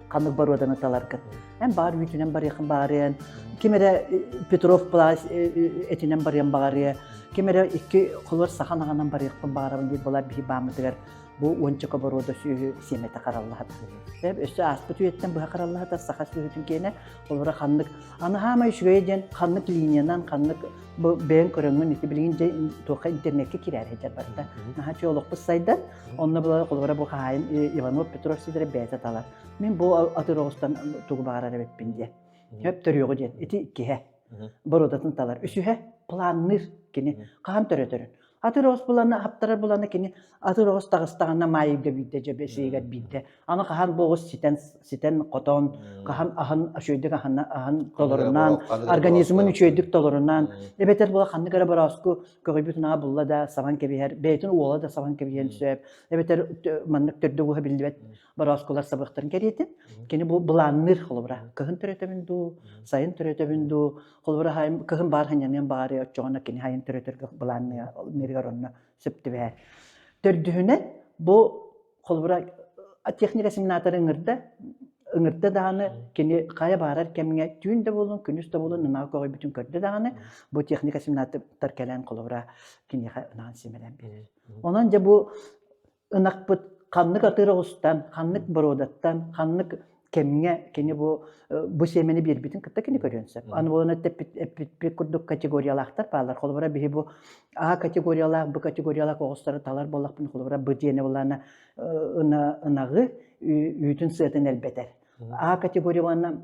Ханнык боруоданы таларгын. Эн баар үүтүнэн барыахын баарыан, ким эрэ Петров плас этинэн барыан баҕарыа, ким эрэ икки холор саха наҕанан барыахпын баҕарабын диир буолар биһи бааммытыгар бу уончака боруода сүөһү сиэмэтэ хараллаһата. Өссө ааспыт үйэттэн быһа хараллаһатар саха сүөһүтүн киэнэ олора ханнык аны хаамай үчүгэйэ диэн ханнык линиянан ханнык бу бэйэҥ көрөҥҥүн ити билигин дьэ туохха интернеккэ киирээр сылдьар барыта. Наһаа үчүгэй олохпут сайдар. Онно була холобура бу хаһаайын Иванов Петров Сидоров бэйэтэ талар. Мин бу атыр оҕустан тугу баҕарар эбиппин диэн. Хөп төрүөҕү диэн. Ити иккиһэ. Боруодатын талар. Үсүһэ планныыр кини. Хаһан төрөтөрүн. Атыр оҕус булана, хаптарар булана кини атыр оҕус таҕыстаҕына маайыга биирдэ, дьэбэсиигэр биирдэ. Аны хаһан бу оҕус ситэн, ситэн хотон, хаһан аһын үчүгэйдик аһын, аһын толорунан, организмын үчүгэйдик толорунан, эбэтэр була ханнык эрэ борооску көҕүйбүт ынаҕа булла да сабан кэбиһэр, бэйэтин уола да сабан кэбиһиэн сөп, эбэтэр маннык төрдө-ууһа биллибэт борооскулар сабыахтарын кэриэтин. Кини бу былаанныыр холобура. Кыһын төрөтөбүн дуу, сайын төрөтөбүн дуу, холобура кыһын баар ханньаныан баҕарыа, оччоҕуна кини хайын төрөтөргө былаанныырыгар онно сөп түбэһэр. Төрдүһүнэн, бу холобура техника семинаторы ыҥырда, ыҥырда даҕаны кини хайа баарар кэмҥэ түүн да буолун, күнүс да буолун ынаҕы көҕүйбүтүн көрдө даҕаны, бу техника семинатор кэлэн холобура киниэхэ ынаҕын симэлээн биэрэр. Онон дьэ бу ынахпыт ханнык атыыр оҕустан, ханнык боруодаттан, ханнык кэмҥэ кини бу бу сиэмэни биэрбитин кытта кини көрүөн сөп. Аны буолан эппит курдук категориялаахтар бааллар. Холобура биһи бу А категориялаах, Б категориялаах оҕустары талар буоллахпын, холобура Б диэни булаана ынаҕы үүтүн сыатын элбэтэр. А категория уонна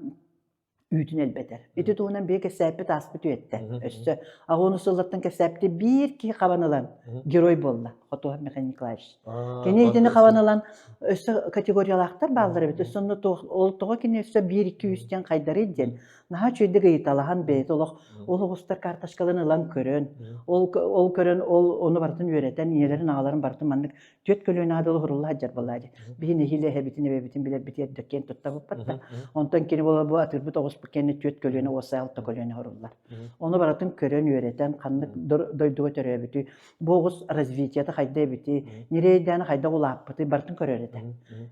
үүтүн элбэтэр. Ити туһунан биир кэпсээппит ааспыт үйэттэ. Өссө аҕуону сыллартан кэпсээппити биир киһи хабан ылан герой буолла Хотуһа Михаил Николаевич. Кини итини хабан ылан өссө категориялаахтар бааллар эбит. Өссө онно ол тоҕо кини өссө биир икки үс диэн хайдарый диэн наһаа үчүгэйдик ыйыталаһан бэйэтэ олох ол оҕустар карточкаларын ылан көрөн ол ол көрөн ол ону барытын үөрэтэн ийэлэрин аҕаларын барытын маннык түөрт көлүөнэ аадыл уһурулла сылдьар буоллаа дии. Биһи нэһиилэ эһэбитин эбэбитин билэрбитигэр да киэн туттабыппат да. Онтон кини буола бу атыырбыт оҕуспут кэннэ түөрт көлүөнэ уоссай алта көлүөнэ уһуруллар. Ону барытын көрөн үөрэтэн ханнык дойдуга төрөөбүтүй, бу оҕус развитиета хайда эбитий, ньирэйдээн хайдах улааппытый барытын көрөр этэ.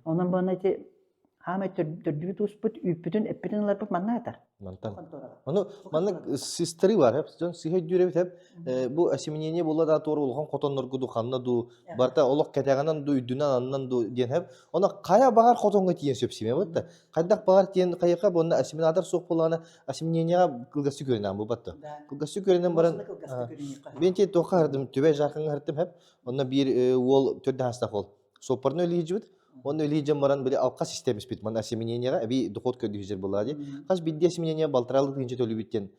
Онон буона ити хаамай төрдүбүт ууспут үүппүтүн эппитин ыларбыт манна атар. Мантан. Ону маннык сыстары бар, эп дьон сыһа өйдүүр эбит эп. Бу осеменение буолла да туора улахан хотоннорго ду ханна ду барта олох кэтэҕинэн ду үрдүнэн аннан ду диэн хэп. Ону хайа баҕар хотоҥҥо тиийэн сөпсүмэ бутта. Хайдах баҕар тиийэн хайыха буонна осеменатор суох буоллаҕына осеменениеҕа кылгастык көрүнэн бу батта. Кылгастык көрүнэн баран мен тиэ туохха хардым түбэ жаакыҥҥа хардым хэп. Онно биир уол төрдө хастах ол. Суоппарны өлиһижибит. Онно өлиһижен баран били алқа системиспит. Ман осеменениеҕа эби доход көрдүһүжер буолла ди. Хас бидди осеменение балтаралык тыынча төлүбүт диэн.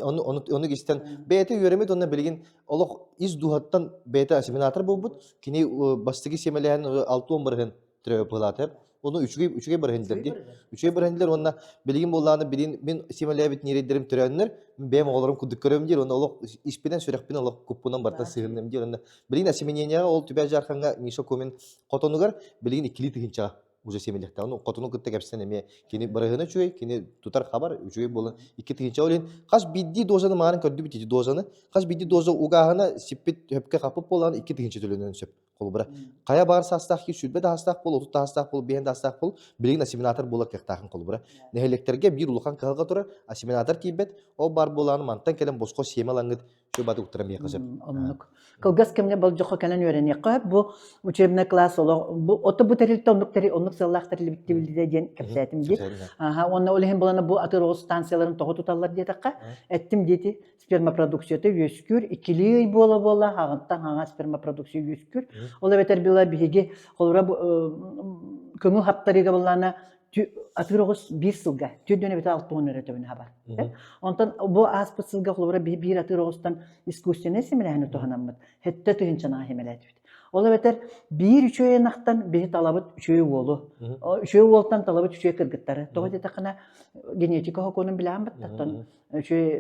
Ону ону ону истэн бэйэтэ үөрэммит уонна билигин олох ис дууһаттан бэйэтэ осеменатор буолбут. Кини бастакы сиэмэлэһэн 60 бырыһын төрөөбүт быһыылаата. Ону үчүгэй үчүгэй бырыһындылар дии. Үчүгэй бырыһындылар уонна билигин буоллаҕына билигин мин сиэмэлээбит ньирэйдэрим төрөөннөр бэйэм оҕолорум курдук көрөм диир уонна олох испинэн сүрэхпинэн олох куппунан барытын сыһынным диир уонна билигин осеменениеҕа ол Түбэ Дьаархаҥҥа Миша Комин хотонугар билигин иккилии тыһыынчаҕа уже сиэмэлиэхтээх. Ону хотону кытта кэпсэтэн эмиэ кини бырыһына үчүгэй, кини тутар хабар үчүгэй буолан 2 тыһыынча ол иһин хас биирдии дозаны маарын көрдүбүт ити дозаны хас биирдии доза угааһына сиппит хөпкө хаппыт буолан 2 тыһыынча төлөнүөн сөп. Холобура, хайа баар саастаах киһи 20 да саастаах буол, 30 да саастаах буол, 50 да саастаах буол, билигин осеменатор буолар кыахтаахын холобура. Нэһилиэктэргэ биир улахан кыһалҕа турар, осеменатор тиийбэт, ол баар буолааны мантан кэлэн босхо сиэмэ ылаҥҥыт Чө баты уктаран биэххэ сөп. Оннук. Кылгас кэмҥэ болдьоххо кэлэн үөрэниэххэ сөп. Бу учебный класс олох бу ото бу тэрилтэ оннук тэри оннук сыаллаах тэриллибит диэн кэпсээтим дии. Аха уонна ол иһин булана бу атыр оҕус станцияларын тоҕо туталлар диэтэххэ, эттим диэти спермопродукцията үөскүүр, иккилии ый буола-буола хаҕыттан хаҥа спермопродукция үөскүүр. Ол эбэтэр была биһиги холобура көҥүл хаптарыыга буллаана атыыр оҕус биир сылга түөрдүөн эбэтэр 60 эрэ төбөнү хабар. Онтон бу ааспыт сылга холобура биир атыыр оҕустан искусственнай симэлээһини туһанаммыт хэттэ тыһыынчанаҕа симэлээтибит. Ол эбэтэр биир үчүгэй ынахтан биһи талабыт үчүгэй уолу, үчүгэй уолтан талабыт үчүгэй кыргыттары. Тоҕо диэтэххинэ генетика сокуонун билээн баттаттан үчүгэй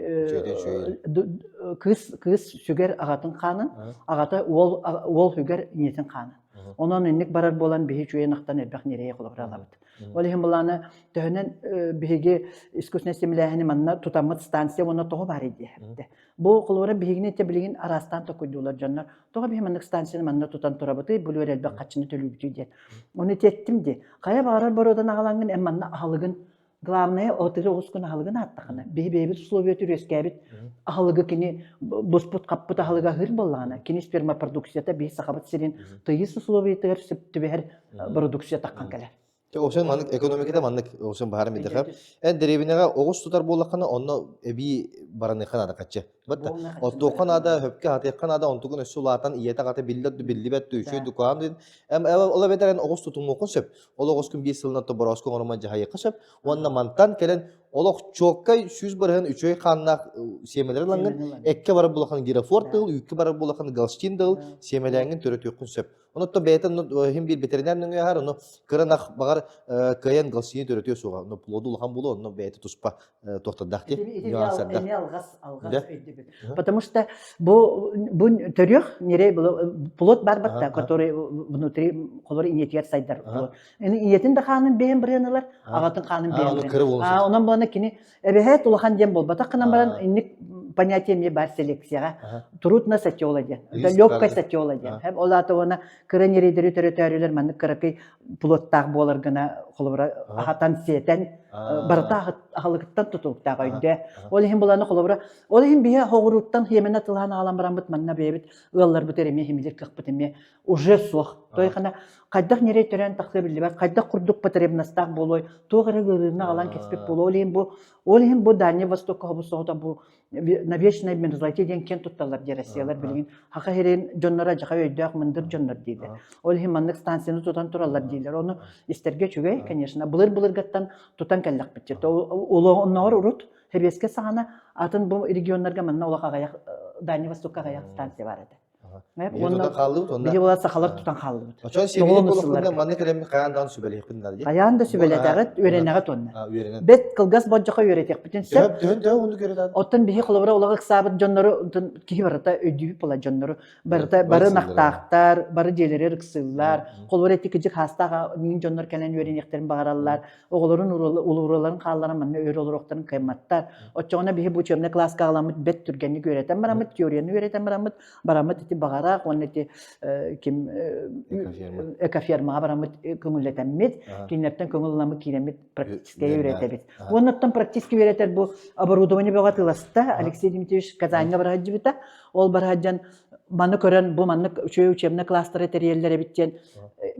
кыыс кыыс сүгэр аҕатын хаанын, аҕата уол уол сүгэр ийэтин хаанын. Онон инник барар буолан биһи үчүгэй ынахтан элбэх ньирэйи холобура алабыт. Ол иһин былаана төһөнөн биһиги искусственнай симилээһини манна тутаммыт станция уонна тоҕо баар диэхтэ. Бу холобура биһигини итэ билигин араастаан токуйдуулар дьоннор. Тоҕо биһи маннык станцияны манна тутан турабытый, булуор элбэх хаччыны төлүүбүтүй диэн. Ону тиэттим дии. Хайа баҕарар боруодан аҕалаҥҥын эн манна аһылыгын Главное, отыгы оҕускун аһылыгын ааттахына, биһи бэйэбит условия үөскээбит аһылыгы кини буспут-хаппыт аһылыга аһыыр буоллаҕына, кини спермопродукцията биһи Сахабыт сирин тыйыс условиятыгар сөп түбэһэр продукция таххан кэлэр. Осын маннык экономиката маннык осын баһарым бидэхэ. Эн дэриэбинэҕэ оҕус тутар буоллаххына, онно эбии бараныхха наада хаччы. Батта оттуохха наада, хөпкө хатыахха наада, онтугун өссө улаатан ийэтэ аҕата биллэр ду биллибэт ду үчүгэй дукаан дин. Ол эбэтэр эн оҕус тутумуоххун сөп. Ол оҕускун биир сылынан тоборооску оҥоруман дьаһайыахха сөп. Уонна мантан кэлэн олох чуоккай 100% үчүгэй хааннаах сиэмэлэри ылаҥҥын, эккэ барар булахан герафорд тыл, үүккэ барар булахан галштин тыл сиэмэлээҥҥин төрөтүөххүн сөп. Онуттан бэйэтэ иһин биир ветеринар нөҥүө аһар, ону кыра ынах баҕар кыайан галштини төрөтүө суоҕа. Ону плоду улахан буолуо, онно бэйэтэ туспа туохтардаах дии нюанстардаах. Эми алҕас алҕас өйдөбүл. Потому что бу бу төрүөх ньирэй плод бар батта, который внутри холор ийэтигэр сайдар плод. Ийэтин да хаанын бэйэн бырыан ылар, аҕатын хаанын бэйэн бырыан. Онон буолана кини эбэһээт улахан диэн буолбатах гынан баран инник понятие эмиэ бар селекцияҕа. Трудно сатёла диэн. Легкая сатёла диэн. Ол аата уона кыра ньирэйдэри төрөтөөрүлэр маннык кыракый плодтаах буолар гына холобура аһатан сиэтэн барыта аһылыгыттан тутулуктаах өйдөө. Ол иһин буланы холобура ол иһин биһи хоҕурууттан хиэмэнэ тылаан аҕалан бараммыт манна бэйэбит ыалларбыт эмиэ химилир кыахпыт эмиэ уже суох. Тойхана хайдах ньирэй төрөөн тахсыа биллибэт, хайдах курдук потребностаах буолуой, туох эрэ ыарыыны аҕалан кэспит буолуо. Ол иһин бу ол иһин бу Дальний Востокка хобус соҕото бу на вечной мерзлоте диэн киэн тутталлар дии Россиялар билигин хаха сирин дьонноро дьаха өйдөөх мындыр дьоннор дииллэр. Ол иһин маннык станцияны тутан тураллар дииллэр. Ону истэргэ үчүгэй, конечно. Былыр-былыргаттан тутан кэллэхпит. Оннооҕор урут Сэбиэскэ саҕана атын бу регионнарга манна олох аҕыйах Дальний Востокка аҕыйах станция бар этэ. Биһи тутан хааллыбыт онно. Биһи була сахалар тутан хааллыбыт. Очон сибили болохпунна манна кэлэммит хайаан даҕаны сүбэлиэхпин наада. Хайаан да сүбэлэтэҕит, үөрэнэҕит уонна. Бэт кылгас болдьоххо үөрэтиэхпитин сөп. Төһөн төһө уһуннук үөрэтэн? Оттон биһи холобура улаҕа ыксаабыт дьоннору киһи барыта өйдүүбүт була дьоннору барыта бары ынахтаахтар, бары дьиэлэригэр ыксыыллар. Холобура ити кыдьык хаастаах мин дьоннор кэлэн үөрэниэхтэрин баҕараллар. Оҕолорун улуураларын хаалларан манна өр олоруохтарын кыамматтар. Оччоҕуна биһи бу учебный класска аҕаламмыт бэт түргэнник үөрэтэн бараммыт, теорияны үөрэтэн бараммыт, бараммыт ити баҕарах уонна ити ким экофермаҕа бараммыт көҥүллэтэммит, кинилэртэн көҥүл ыламмыт киирэммит практически үөрэтэбит. Уонна оттон практически үөрэтэр бу оборудование бөҕө атыыласта Алексей Дмитриевич Казаньга бараһадьыбыта. Ол бараһадьан маны көрөн бу маннык үчүгэй учебный класстары тэрийэллэр эбит диэн.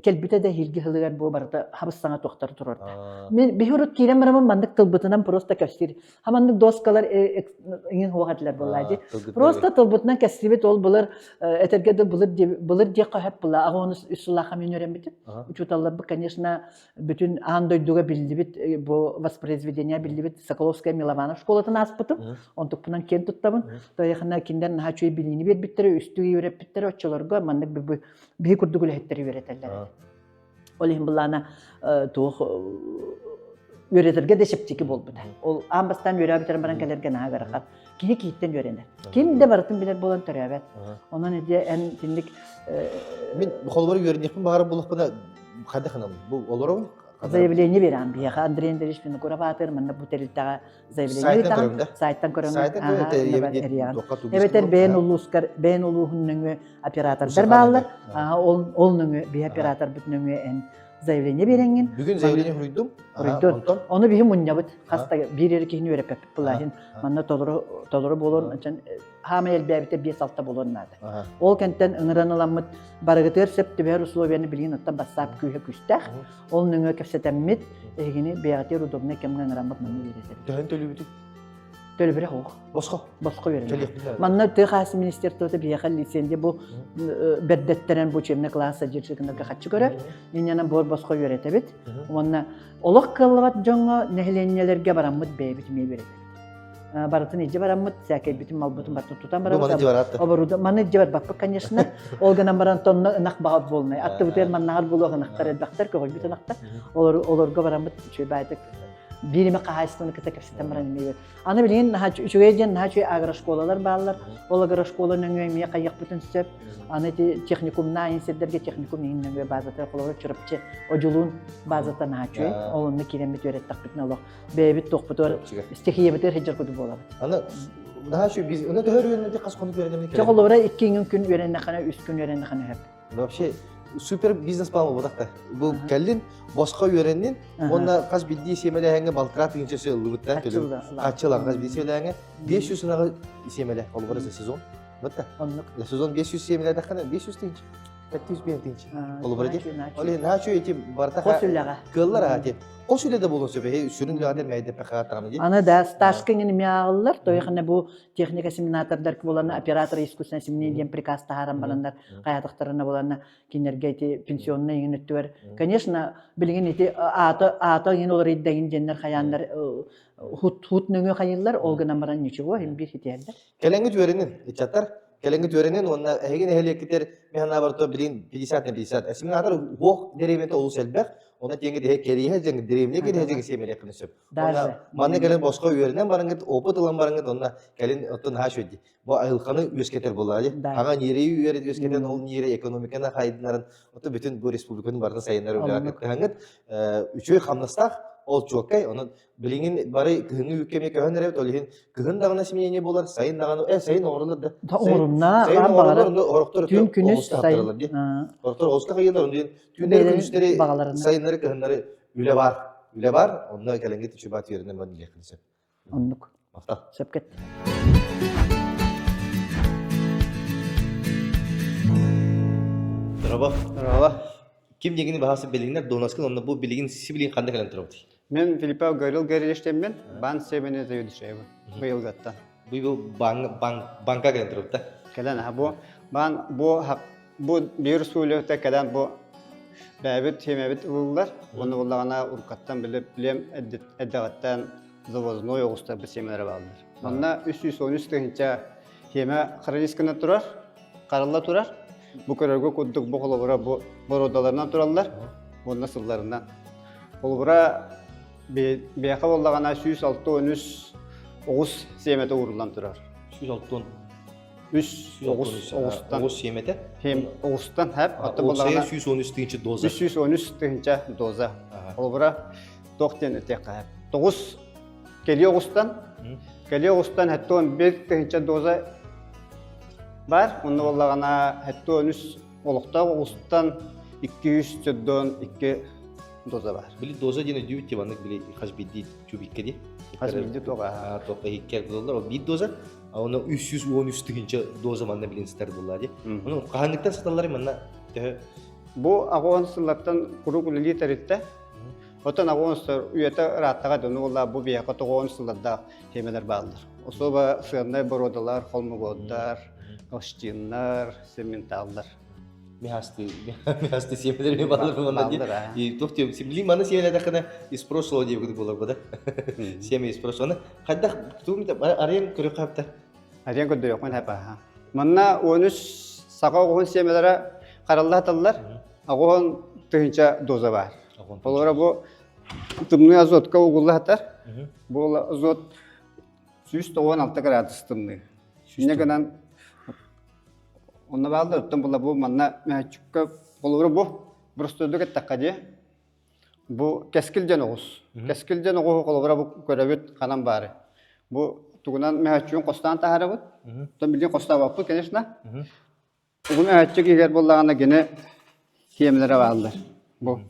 Кэлбитэ да эһиилги сылыгар бу барыта хабыс-саҥа туохтары туруорда. Мин биһи урут киирэн бараммын маннык тылбытынан просто кэпсиир. Хаманнык доскалар иҥин хуох этилэр буоллаа дии. Просто тылбытынан кэпсиибит ол былыр этэргэ да былыр былыр диэххэ сөп була. Аҕа оны үс сыллаахха мин үөрэммитим. Учууталларбыт, конечно, бүтүн аан дойдуга биллибит бу воспроизведение биллибит Соколовская Милованов школатын ааспытым. Онтукпунан киэн туттабын. Тояхына кинилэр наһаа үчүгэй билиини биэрбиттэрэ, үстүү үөрэппиттэрэ оччолорго маннык биһи курдук үлэһиттэри үөрэтэллэр. Ол иһин былаана туох үөрэтэргэ да чэпчэки буолбута. Ол аан бастаан үөрээ бүтэрэн баран кэлэргэ наһаа ыарахан. Киһи киһиттэн үөрэнэр. Ким да барытын билэр буолан төрөөбөт. Онон ити эн тинник Мин холобур үөрэниэхпин баҕарар буоллахпына хайдах гынабын? Бу олоробун? Заявление берем биһиэхэ Андрей Андреевич Винокуров аатыгар манна бу тэрилтэҕэ заявление ыытаҕын. Сайтан көрөҥ. Эбэтэр бэйэн улуускар, бэйэн улууһун нөҥүө оператордар бааллар. Ол ол нөҥүө биһи операторбыт нөҥүө эн заявление биэрэҥҥин. Бүгүн заявление хуруйдум. Хуруйдун. Ону биһи мунньабыт. Хаста биир эрэ киһини үөрэппэппит былааһын. Манна толору толору буолуон хаамай элбээбитэ 5-6 буолуон наада. Ол кэнтэн ыҥыран ыламмыт барыгытыгар сөп түбэһэр условияны билигин оттон бассаап күүһэ күүстээх. Ол нөҥүө кэпсэтэммит, эһигини бэйэҕитигэр удобнай кэмҥэ ыҥыраммыт манна үөрэтэбит. Төһөн төлүүбүтүй? Төлөбүрэ суох. Босхо? Босхо үөрэнэр. Манна тыа хаһаайыстыба министерствота биһиэхэ лицензия бу бэрдэттэрэн бу учебный класс содержигынарга хаччы көрөр. Инньэнэн буор босхо үөрэтэбит. Уонна олох кыаллыбат дьоҥҥо нэһилиэнньэлэргэ бараммыт бэйэбит эмиэ үөрэтэбит. Барытын илдьэ бараммыт, сээкэйбитин, малбытын барытын тутан барабыт. Оборудо маны илдьэ барбаппыт, конечно. Ол гынан баран тонна ынах баҕа буолнай. Аттыбытыгар маннаҕар булуох ынахтар элбэхтэр, көҕүйбүт ынахтар. Олор, олорго бараммыт үчүгэй баайдык биир эмэ хаһаайыстыбаны кытта кэпсэтэн баран эмиэ аны билигин наһаа үчүгэй диэн наһаа үчүгэй агрошколалар бааллар. Ол агрошкола нөҥүө эмиэ хайыахпытын сөп. Аны ити техникумна айын сирдэргэ техникум иһин нөҥүө базата холобур Чурапчы Одьулуун базата наһаа үчүгэй. Ол онно киирэммит үөрэттэхпитинэ олох бэйэбит туохпутугар стихиябытыгар сылдьар курдук буолабыт. Аны наһаа үчүгэй биз аны төһө үөрэннэ хас хонук үөрэнэммит кэлэн. Холобура икки күн үөрэннэххинэ үс күн үөрэннэххинэ сөп. Вообще супер бизнес план буолбатах да. Бу кэллин босхо үөрэннин уонна хас биирдии сиэмэлээһиҥҥэ балтараа тыһыынча өссө ыллыбыт да хаччылан хас биирдии сиэмэлээһиҥҥэ 500 ынаҕы сиэмэлэ холобура за сезон. Вот Оннук. За сезон 500 сиэмэлээтэххинэ 500 тыһыынча. 505 тыһыынча. Холобура дии. Ол иһин наачу эти барыта Хос үлэҕэ. кыаллар аха ти. Хос үлэ да буолуон сөп. Сүрүн үлэҕэ мэйдэппэхэ таҕаны дии. Аны да стажка иҥин эмиэ ааҕыллар. Тойохына бу техника семинатордар буолан оператор искусственное семенение диэн приказ таһааран бараннар хайаатахтарына буоланна кинилэргэ ити пенсионнай иҥин өттүгэр конечно билигин ити аата аата иҥин уларыйда иҥин диэннэр хайааннар хут хут нөҥүө хайыллар ол гынан баран ничего иһин биир ситиһэллэр Кэлэҥҥит үөрэнин, ыччаттар. Кэлэҥҥит үөрэнин уонна эһиги нэһилиэккитигэр мин санаабар то билигин 50 на 50. Семинар уох дэриэбинэтэ олус элбэх. Онно тиэҥҥит эһэ кэриэһэ дьэҥ дэриэбинэ кэриэһэ дьэҥ сиэмэлиэххин сөп. Даже. Манна кэлин босхо үөрэнэн бараҥҥыт, опыт ылан бараҥҥыт, онно кэлин оттон наһаа үчүгэй дии. Бу айылҕаны үөскэтэр буоллаҕа дии. Хаҥа ньирэйи үөрэтэ үөскэтэн, ол ньиэрэй экономиканы хайдынарын, оттон бүтүн бу республиканы барытын сайыннарар үлэҕэ кыттыһаҥҥыт үчүгэй хамнастаах, ол чуоккай, онон Билигин бары кыһыҥҥы үүккэ эмиэ көһөн эрэбит, ол иһин кыһын даҕаны сменение буолар, сайын даҕаны, э, сайын оҥоруллар да. Оҥорумна, Сайын аан оҥоруллар, баҕарар. онно ороктор Түүн күнүс оҕуста сайын. хаптараллар дии. Ороктор оҕуста хайыылар, онно диэн түүннэри күнүстэри, сайыннары кыһыннары үлэ бар. Үлэ бар, онно кэлэҥҥит үчүгэй баат үөрэнэн баран диэххин сөп. Оннук. Махтал. Сөп кэт. Дороба. Дороба. Ким дегини баһасы билигинер донаскын онно бу билигин сибилин ханна кэлэн турабытый? Мен Филиппов Гаврил Гавриловичтеммин, бан себене заведующайбын быйылгаттан. Быйыл бан бан банка кэлэн турабыт да? Кэлэн аха бу бан бу бу биир суулөтэ кэлэн бу бэйэбит тиэмэбит ылыллар. Уонна буллаҕына уруккаттан билип билиэм эрдэҕиттэн завозной оҕустарбыт сиэмэлэрэ бааллар. Манна 313 тыһыынча сиэмэ хранискана турар, харалла турар. Бу көрөргө курдук бу холобура бу боруодаларынан тураллар уонна сылларынан. Холобура биэхэ буоллаҕына 163 оҕус сиэмэтэ ууруллан турар. 163 үс оҕус оҕустан оҕус сиэмэтэ Хем оҕустан хэп отто буоллаҕына 113 тыһыынча доза 313 тыһыынча доза. Холобура туох диэн этиэххэ хэп. Тоҕус кэлии оҕустан кэлии оҕустан хэттон бир тыһыынча доза бар. Онно буоллаҕына хэттон үс олохтоох оҕустан 200 төрдөн 2 доза бар. Били доза диэн өйдүүбүт тибаннык били хас биирдии тюбикке ди. Хас биирдии туох туох иһиккэ булаллар ол биир доза а оны 313 тыһыынча доза манна билин сытар булла ди. Оны хаһанныктан сыталлар манна төһө? Бу аҕуон сыллартан куруук үлэлии тэрилтэ. Оттон аҕуон сыл үйэтэ ырааттаҕа дьону буолла бу биһиэхэ тоҕуон сыллардаах тиэмэлэр бааллар. Особо сыаннай боруодалар, холмогордар, голштиннар, семменталлар. Михасты, михасты сиэмэлэр баллар буолла дии. И туох диэм, симли маны сиэмэлэтэххинэ из прошлого диэбит буолар бу да. Семя из прошлого. Хайдах тугум арыйан көрүөххэ хаптар. Арыйан көрдөрүөххүн хэпаха. Манна 13 саха оҕуһун сиэмэлэрэ харалла саталлар. Оҕуһун тыһынча доза бар. Олора бу тымныы азотка угулла сатар. Бу азот 196 градус тымныы. Инньэ гынан онно бааллар оттон була бу манна мөһөччүккэ холобура бу боростуойдук эттэххэ дии бу кэскил диэн оҕус. Кэскил диэн оҕуһу холобура бу көрөбүт ханан баары. Бу тугунан мөһөччүгүн хостоон таһаарабыт. Оттон билигин хостообоппут, конечно. Угун мөһөччүк иһигэр буоллаҕына гини хиэмэлэрэ бааллар. Бу.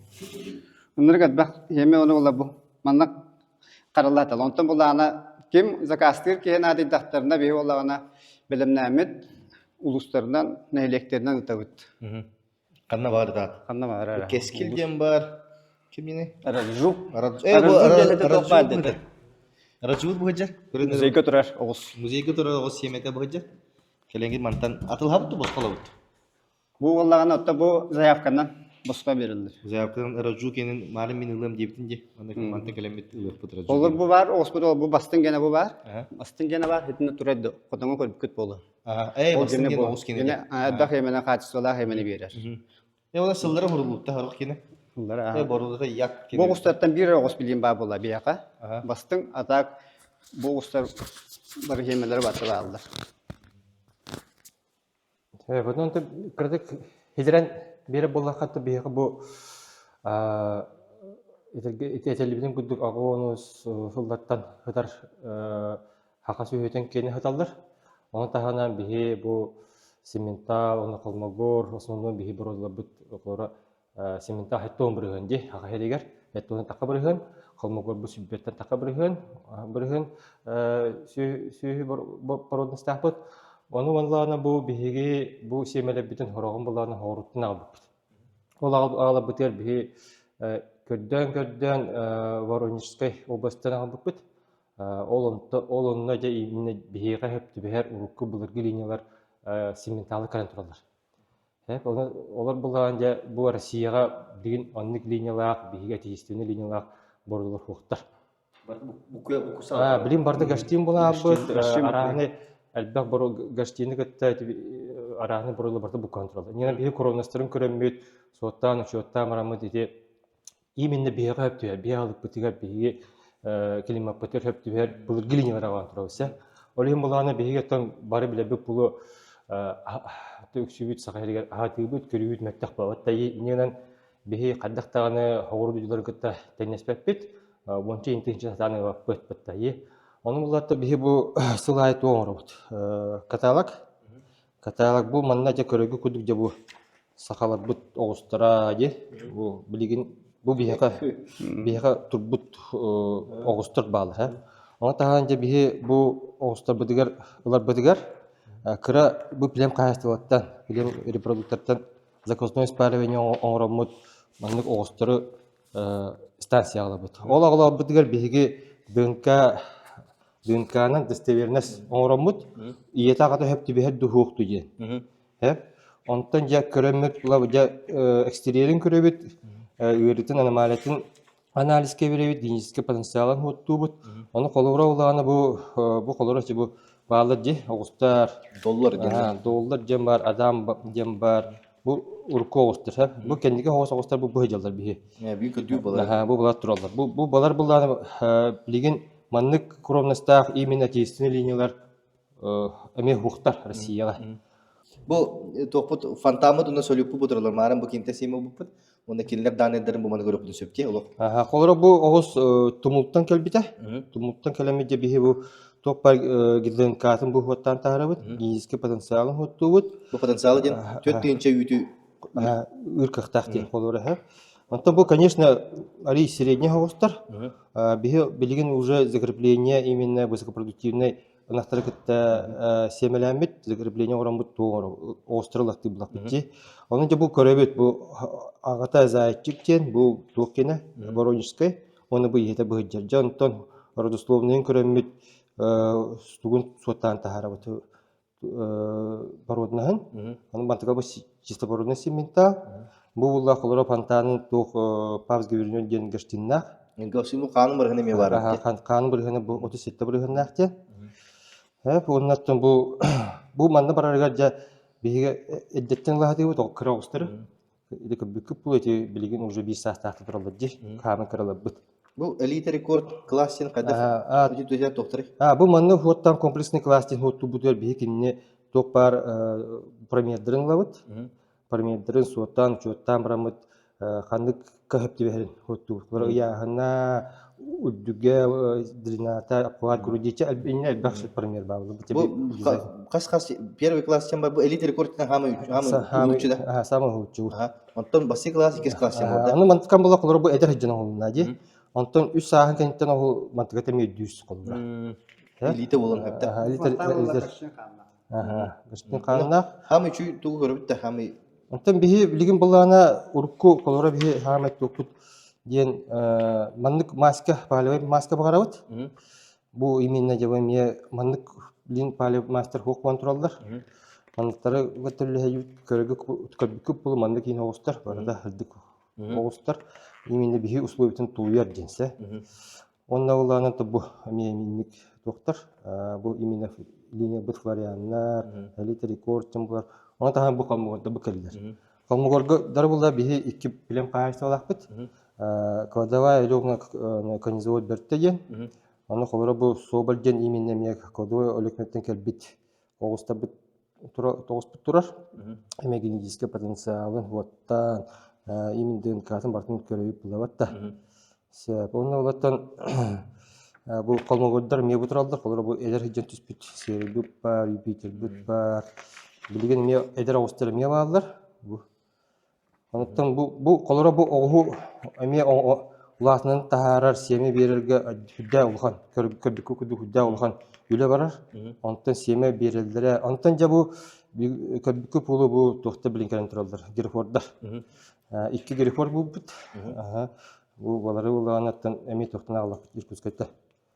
Оннук элбэх хиэмэ ону була бу. Манна хараллаатал. Онтон булаана ким заказтыыр киһи наадыйдахтарына биһи буоллаҕына бэлэмнээммит улуустарынан, нэһилиэктэринэн ытабыт. Ханна баар даат? Ханна баар Кэскил диэн баар. Кимини? Раджу. Раджу. Раджу диэн Раджу. Раджу быһыдьар. Музейга турар оҕус. Музейга турар оҕус сиэмэтэ быһыдьар. Кэлэҥҥин мантан атылһабыт босхолобут. Бу буоллаҕына отто бу заявканан босхо бериллэр. Заявканан Раджу кенин маарым мин ылыам диэбитин дии. Онно мантан кэлэммит ылыахпыт Раджу. Олор бу баар, оҕуспут ол бу бастыҥ гена бу баар. Бастыҥ гена баар, итиннэ турар хотоҥо көрбүккүт буолуо. Ээ, бастыҥ диэн оҕус кинини. Элбэх эмэнэ хаачыстыбалаах эмэни биэрэр. Э, ол сыллара хуруллубута хорох кини. Сыллара. Э, борулута як кини. Бу оҕустартан биир оҕус билиим баар буолла биһиэхэ. Бастыҥ, а так бу оҕустар бары хиэмэлэри барыта бааллар. Э, потом кыратык хидирэн биэрэ буоллахха биһиэхэ бу этэллибитин курдук аҕа сыллартан сытар Саха сүөһүтүн киэнэ сыталлар. Ону таһынан биһи бу сементал уонна холмогор основной биһи боруодаларбыт олоро сементал хеттон бырыһыан дии саха сиригэр хеттон таха бырыһыан холмогор бу сүбэттэн таха бырыһыан бырыһыан сүөһү породностаахпыт. Ону манлаана бу биһиги бу сиэмэлэрбитин хороҕун былаана хоруттан аҕалбыппыт. Ол аҕаларбытыгар биһи көрдөөн-көрдөөн Воронежскай областан аҕалбыппыт. Ол онто ол онно дьэ именно биһиэхэ сөп түбэһэр урукку былыргы линиялар сементалы кэлэн тураллар. Олор былаан дьэ бу Россияҕа билигин оннук линиялаах, биһиги отечественный линиялаах бородулар суохтар. Билин барда гаштин булаабыт, арааһыны элбэх гаштины кытта арааһыны бородулар барда буккаан тураллар. Иннинэн биһи коронастарын көрөммүт, суоттаан, учуоттаан бараммыт ити Именно биһиэхэ сөп түһэр, биһи аһылыкпытыгар, биһиги климаппытыгар сөп түһэр былыргы линиялар аҕалан турабыт сэ. Ол иһин былаана биһиги оттон бары билэрбит булу үксүбүт саха сиригэр аһатыыбыт, көрүүбүт мөлтөх буолбат. Иннинэн биһи хайдах даҕаны хоҕуруу дойдулары кытта тэҥнэспэппит, уонча интенсив сатаан ылбаппыт баттайы. Ону буллатта биһи бу сыл аайы туох оҥоробут? Каталог. Каталог бу манна дьэ көрөргө курдук дьэ бу сахаларбыт оҕустара дии бу билигин бу биһиэхэ биһиэхэ турбут оҕустар бааллар ээ ону таһынан дьэ биһи бу оҕустарбытыгар ыларбытыгар кыра бу плем хаһаайыстыбаттан плем репродуктортан заказной спаривание оҥороммут маннык оҕустары станцияҕа ылабыт. Ол аҕаларбытыгар биһиги ДНК ДНК-нан достоверность оҥороммут ийэтэ аҕата сөп түбэһэр дуһуохту диэн. Һэ? Онтон дьэ көрөммүт дьэ экстерьерин көрөбүт, ыарыытын, аномалиятын анализка биэрэбит, генетическэй потенциалын хуоттуубут. Ону холобура улаана бу бу холобура бу бааллар дии оҕустар. Доллар диэн. Доллар диэн баар, адам диэн баар. Бу урукку оҕустар, һэ? Бу кэнники оҕус оҕустар бу быһыдьаллар биһи. Бүү көдүү балар. Бу балар тураллар. Бу бу балар былааны билигин маннык кровностаах именно отечественный линиялар эмиэ уһуктар Россияҕа. Бу туохпут фонтаммыт уонна солюппут бутуралар маарын бу кимтэ сиэмэ ылбыппыт уонна кинилэр даанайдарын бу маны көрөппүтүн сөп дии олох. Аха, холоро бу оҕус тумултан кэлбитэ. Тумултан кэлэммит дьэ биһи бу туох бар ГДНК-атын бу хуоттаан таһарабыт, генетический потенциалын хуоттуубут. Бу потенциалы диэн 4 тыһыынча үүтү ыыр кыахтаах диэн холоро һэ. Онтон бу, конечно, ари средний оҕустар. Биһи билигин уже закрепление именно высокопродуктивной. ынахтары кытта сиэмэлээммит, закрепление оҥороммут туох оҕустары ылаттыы булаппыт дии. Онон дьэ бу көрөбүт, бу аҕата Зайчик диэн, бу туох киэнэ, Воронежскай, уонна бу ийэтэ быһыдьар. Дьэ онтон родословныйын көрөммүт тугун суоттаан таһаарабыт породнаһын. Аны мантыка бу чистопородный симментал. Бу булла холоро фонтанын туох Павс Гевернен диэн гостиннаах. Госину хаанын бырыһына эмиэ баар. Хаанын бырыһына бу 37 бырыһыннаах диэн. Эп уоннаттан бу бу манна барарыгар дьэ биһиги эрдэттэн ылаһатыыбыт кыра оҕустары. Или көрбүккүт бу эти билигин уже биир саастаахта тураллар дии хааман кыраларбыт. Бу элита рекорд класс диэн хайдах үтүөтэ тохторой? А бу манна хуоттан комплексный класс диэн хуоттубутугар биһи кинини туох баар промердарын ылабыт. Промердарын суоттаан, учуоттаан бараммыт ханнык кыһып түбэһэрин хуоттубут. Ыйааһына, үрдүгэ, длината, обхват груди, инне элбэх промер баар. Бу хас-хас первый класс чем бар бу элита рекорд хамы хамы учу да? Самый учу. Онтон баси класс, иккис класс чем бар да? Аны мантыкан була колор бу эдер хыджан оҕолуна ди. Онтон үс сааһын кэнниттэн оҕол мантыга тэми өйдүүс холура. Элита болон хапта. Элита элита. Аха, гостин хааннаах. Хамы үчүй тугу көрөбүт да хамы Онтон биһи билигин былаана урукку холоро биһи хаамай туохпут диэн маннык маска, палевай маска баҕарабыт. Бу именно дьэ эмиэ маннык билин палев мастер хуох буолан тураллар. Манныктары көтөллөһөйүбүт көрөгө көрбүккүт булу маннык иин оҕустар барыта сырдык оҕустар именно биһи условиятын тулуйар диэнсэ. Онно улаанан бу эмиэ инник туохтар бу именно линиябыт флорианнар, элита рекорд булар. Оны таһан бу холмогорда бу кэллэр. Холмогорго дары була биһи икки билем хаһаайыстыбалаахпыт. Кладовая Өлөөгүнэ конезавод бөртө диэн. Аны холоро бу Соболь диэн именно эмиэ кладовая Өлөкмөттөн кэлбит оҕустарбыт тоҕуспут турар. Эмиэ генетическэй потенциалын уоттаан, именно ДНК-сын барытын көрөйүп булабат да. Сөп. Онно олортон бу холмогордар эмиэ бу тураллар. Холоро бу эдэр сылдьан түспүт Серебрит бар, Юпитербит бар. Билигин эмиэ эдэр оҕустар эмиэ бааллар. Бу Онтон бу, бу холоро бу оҕуһу эмиэ улаатынан таһаарар, сиэмэ биэрэргэ сүрдээх улахан, көрбүккэ курдук сүрдээх улахан үлэ барар. Онтон сиэмэ биэрэллэрэ. Онтон дьэ бу көрбүккэ пулу бу туохта билин кэлэн тураллар, герефордар. Икки герефор булбут. Бу балары улаанаттан эмиэ туохтан аҕаллахпыт Иркутскайта.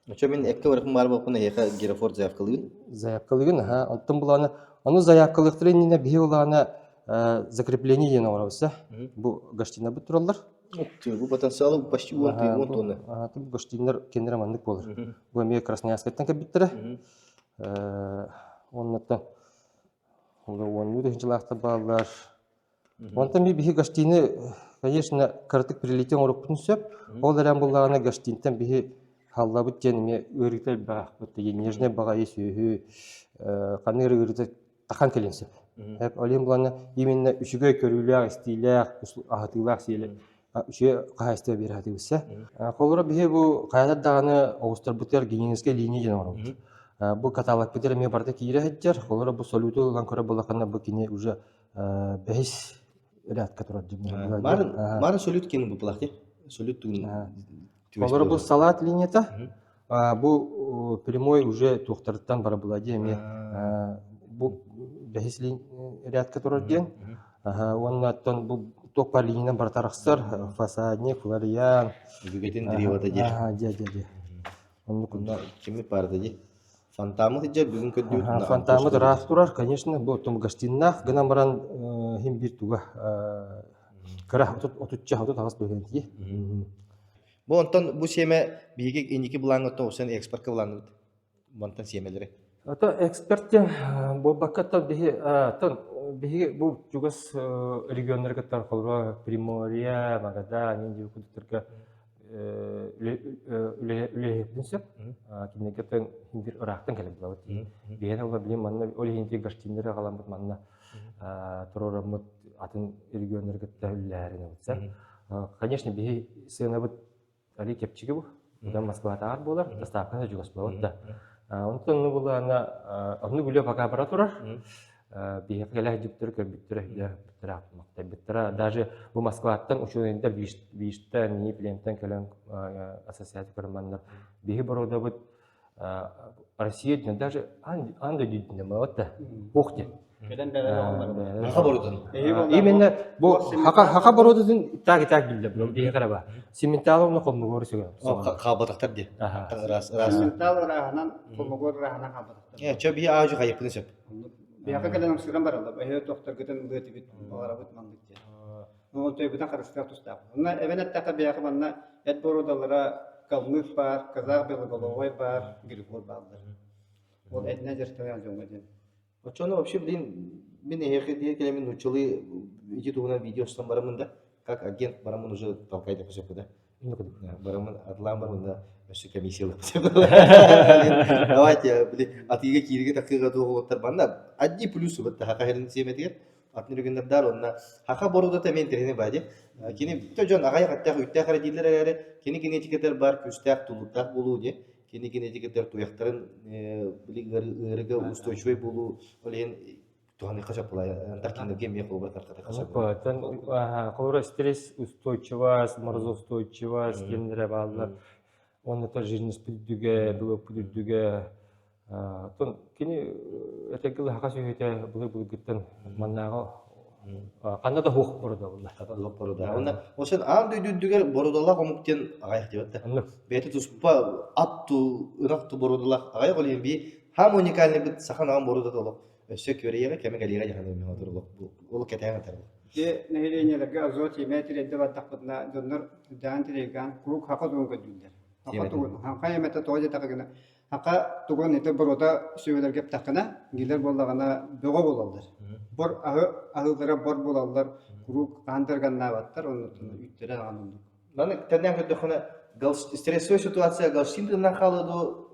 Очо мин экке барахым баар буолпун эһиэхэ Герофорд заявкалыыбын. Заявкалыгын, аха. Онтон булаана, ону заявкалыахтара иннинэ биһи улаана закрепление диэн оҥоробут Бу гостинабыт тураллар. Бу потенциалы почти уон тонна. Аха, бу гостиннар кеннere маннык буолар. Бу эмиэ Красноярскайтан кэлбиттэрэ. Оннуттан уоннуу тыһыынчалаахтар бааллар. Онтон биһи гостины, конечно, кыратык прилетен оҥорукпутун сөп. Ол эрэн буллаҕына гостинтан биһи халлабыт диэн эмиэ ыарыыта элбэхпит. Нежнай баҕайы сүөһү ханнык эрэ ыарыыта тахан кэлин сөп. Ол иһин буланна именно үчүгэй көрүүлээх, истиилээх, аһатыылаах сиэлэ үчүгэй хаһаайыстыба биэрэ сатыыбыт Холобура биһи бу хайалар даҕаны оҕустарбытыгар генетическэй линия диэн оҥоробут. Бу каталогпытыгар эмиэ барыта киирэ сылдьар. Холобура бу салюту ылан көрөр буоллаххына бу кини уже бэһис рядка турар дьиҥ. Марын марын салют кин бу плахти. Салют тугун. Холобура бу салат линията бу прямой уже туохтарыттан бара була дии эмиэ бу бэһис рядка турар диэн. Уонна оттон бу туох баар линиядан барыта арахсар фасадник, флориан. Бүгэтин древота дии. Дьэ дьэ дьэ. Оннук кими паарда дии. Фонтаммыт дьэ бүгүн көрдүүт. Фонтаммыт ыраах турар, конечно, бу оттон гостиннаах гынан баран хим биир туга кыра отучча 38 быһыан тиийэ. Бу онтон бу сиэмэ биһиги инники былааҥҥа тоҕусан экспортка былаанныбыт. Мантан сиэмэлэри. Ото эксперт диэн буолбакка тон биһи тон биһиги бу чугас регионнары кытта холобура Приморье, Магадан, Индия курдуктарга үлэлэһиэхпитин сөп. Кинилэргэ тон биир ыраахтан кэлэн булабыт. Биһиэн ола билим манна ол иһин гостиннары аҕаламмыт манна туруораммыт атын регионнары кытта үлэлэһэрин сөп. Конечно, биһи сыанабыт али кэпчиги бу. Одан Москватааҕар буолар, доставканы чугас буолар да. Онтон онну булаана онну үлэ пока бара турар. Биһиэхэ кэлэ сылдьыбыттары көрбүттэрэ, үһүлэ махтайбыттара. Даже бу Москваттан учуонайдар Виштан, НИИ Племтэн кэлэн ассоциация көрманнар. Биһи боруодабыт. Россия диэн даже аан дойду диэн да уох диэн. Хаха бородун. Именно бу хака хака бородун так и так биллэ бу биһи хараба. Симментал онно холмогор сөгө. Хаабатахтар ди. Ыраас ыраас. Симментал ырааһынан холмогор ырааһынан хаабатахтар. Э, чө биһи аажу хайыппыны сөп. Биһиэхэ кэлэн ымсыыран бараллар. Эһиэ тохторгутун ылыа этибит, баҕарабыт маннык диэн. Ол төйбүтүн харыстыах тустаах. Онно эбэн эттэххэ биһиэхэ манна эт боруодалара калмык баар, казах белоголовой баар, григор бааллар. Ол этинэн дьарыктанар дьоҥҥо диэн. Оччону вообще, блин, мин эһиэхэ диэ кэлэмин нууччалыы ити туһунан видео устан бараммын да, как агент бараммын уже толкайдах сөпкө да. Бараммын атлаан бараммын да өссө комиссиялап Давайте, блин, атыыга кииргэ такыыга туох банна одни плюсы вот хаха херин сиэмэтигэр атын регионнардар онна хаха борудата мен тирини бади кини дьон аҕай хаттаах үттээх эрэ дииллэр эрээри кини генетикатар бар күүстээх тулуктаах буолуу диye кини генетикатар туйахтарын ыарыга устойчивый буолуу ол иһин туһаныхха сөп буолай антах кинилэргэ эмиэ холобура тархатыхха сөп Холобура стресс устойчивость, морозоустойчивость диэннэрэ бааллар. Уонна то жизненность үрдүгэ, белокпут үрдүгэ. Оттон кини этэргэ хака сүһүтэ былыр-былыргыттан маннааҕы ханна да суох борода буолла. Суох борода. Уонна осен аан дойду үрдүгэр бородалаах омук диэн аҕайах диэбэт да. Бэйэтэ туспа ат ту, ынах ту бородалаах аҕайах ол иһин бии хаам уникальный быт саха наҕан бородата олох өссө күөрэйэҕэ кэмэ кэлиэҕэ дьаһаныам отор олох ол кэтээн атар Ити нэһилиэнньэлэргэ азот сиэмэ тириэрдэ бардахпытына дьоннор даан тириэргээн куруук хака тугун көрдүүллэр. Хака тугун, хака эмэтэ тоҕо диэтэххинэ, хака тугун ити боруота сүөһүлэргэ эптэххинэ, гилер буоллаҕына бөҕө буолаллар. Бор аһы аһыылара бор буолаллар, куруук хаан дарганнаабаттар, оннуттан үүттэрэ аҕан оннук. Маны тэннээн көрдөххүнэ стрессовая ситуация галштин тыыннан хаалыа дуо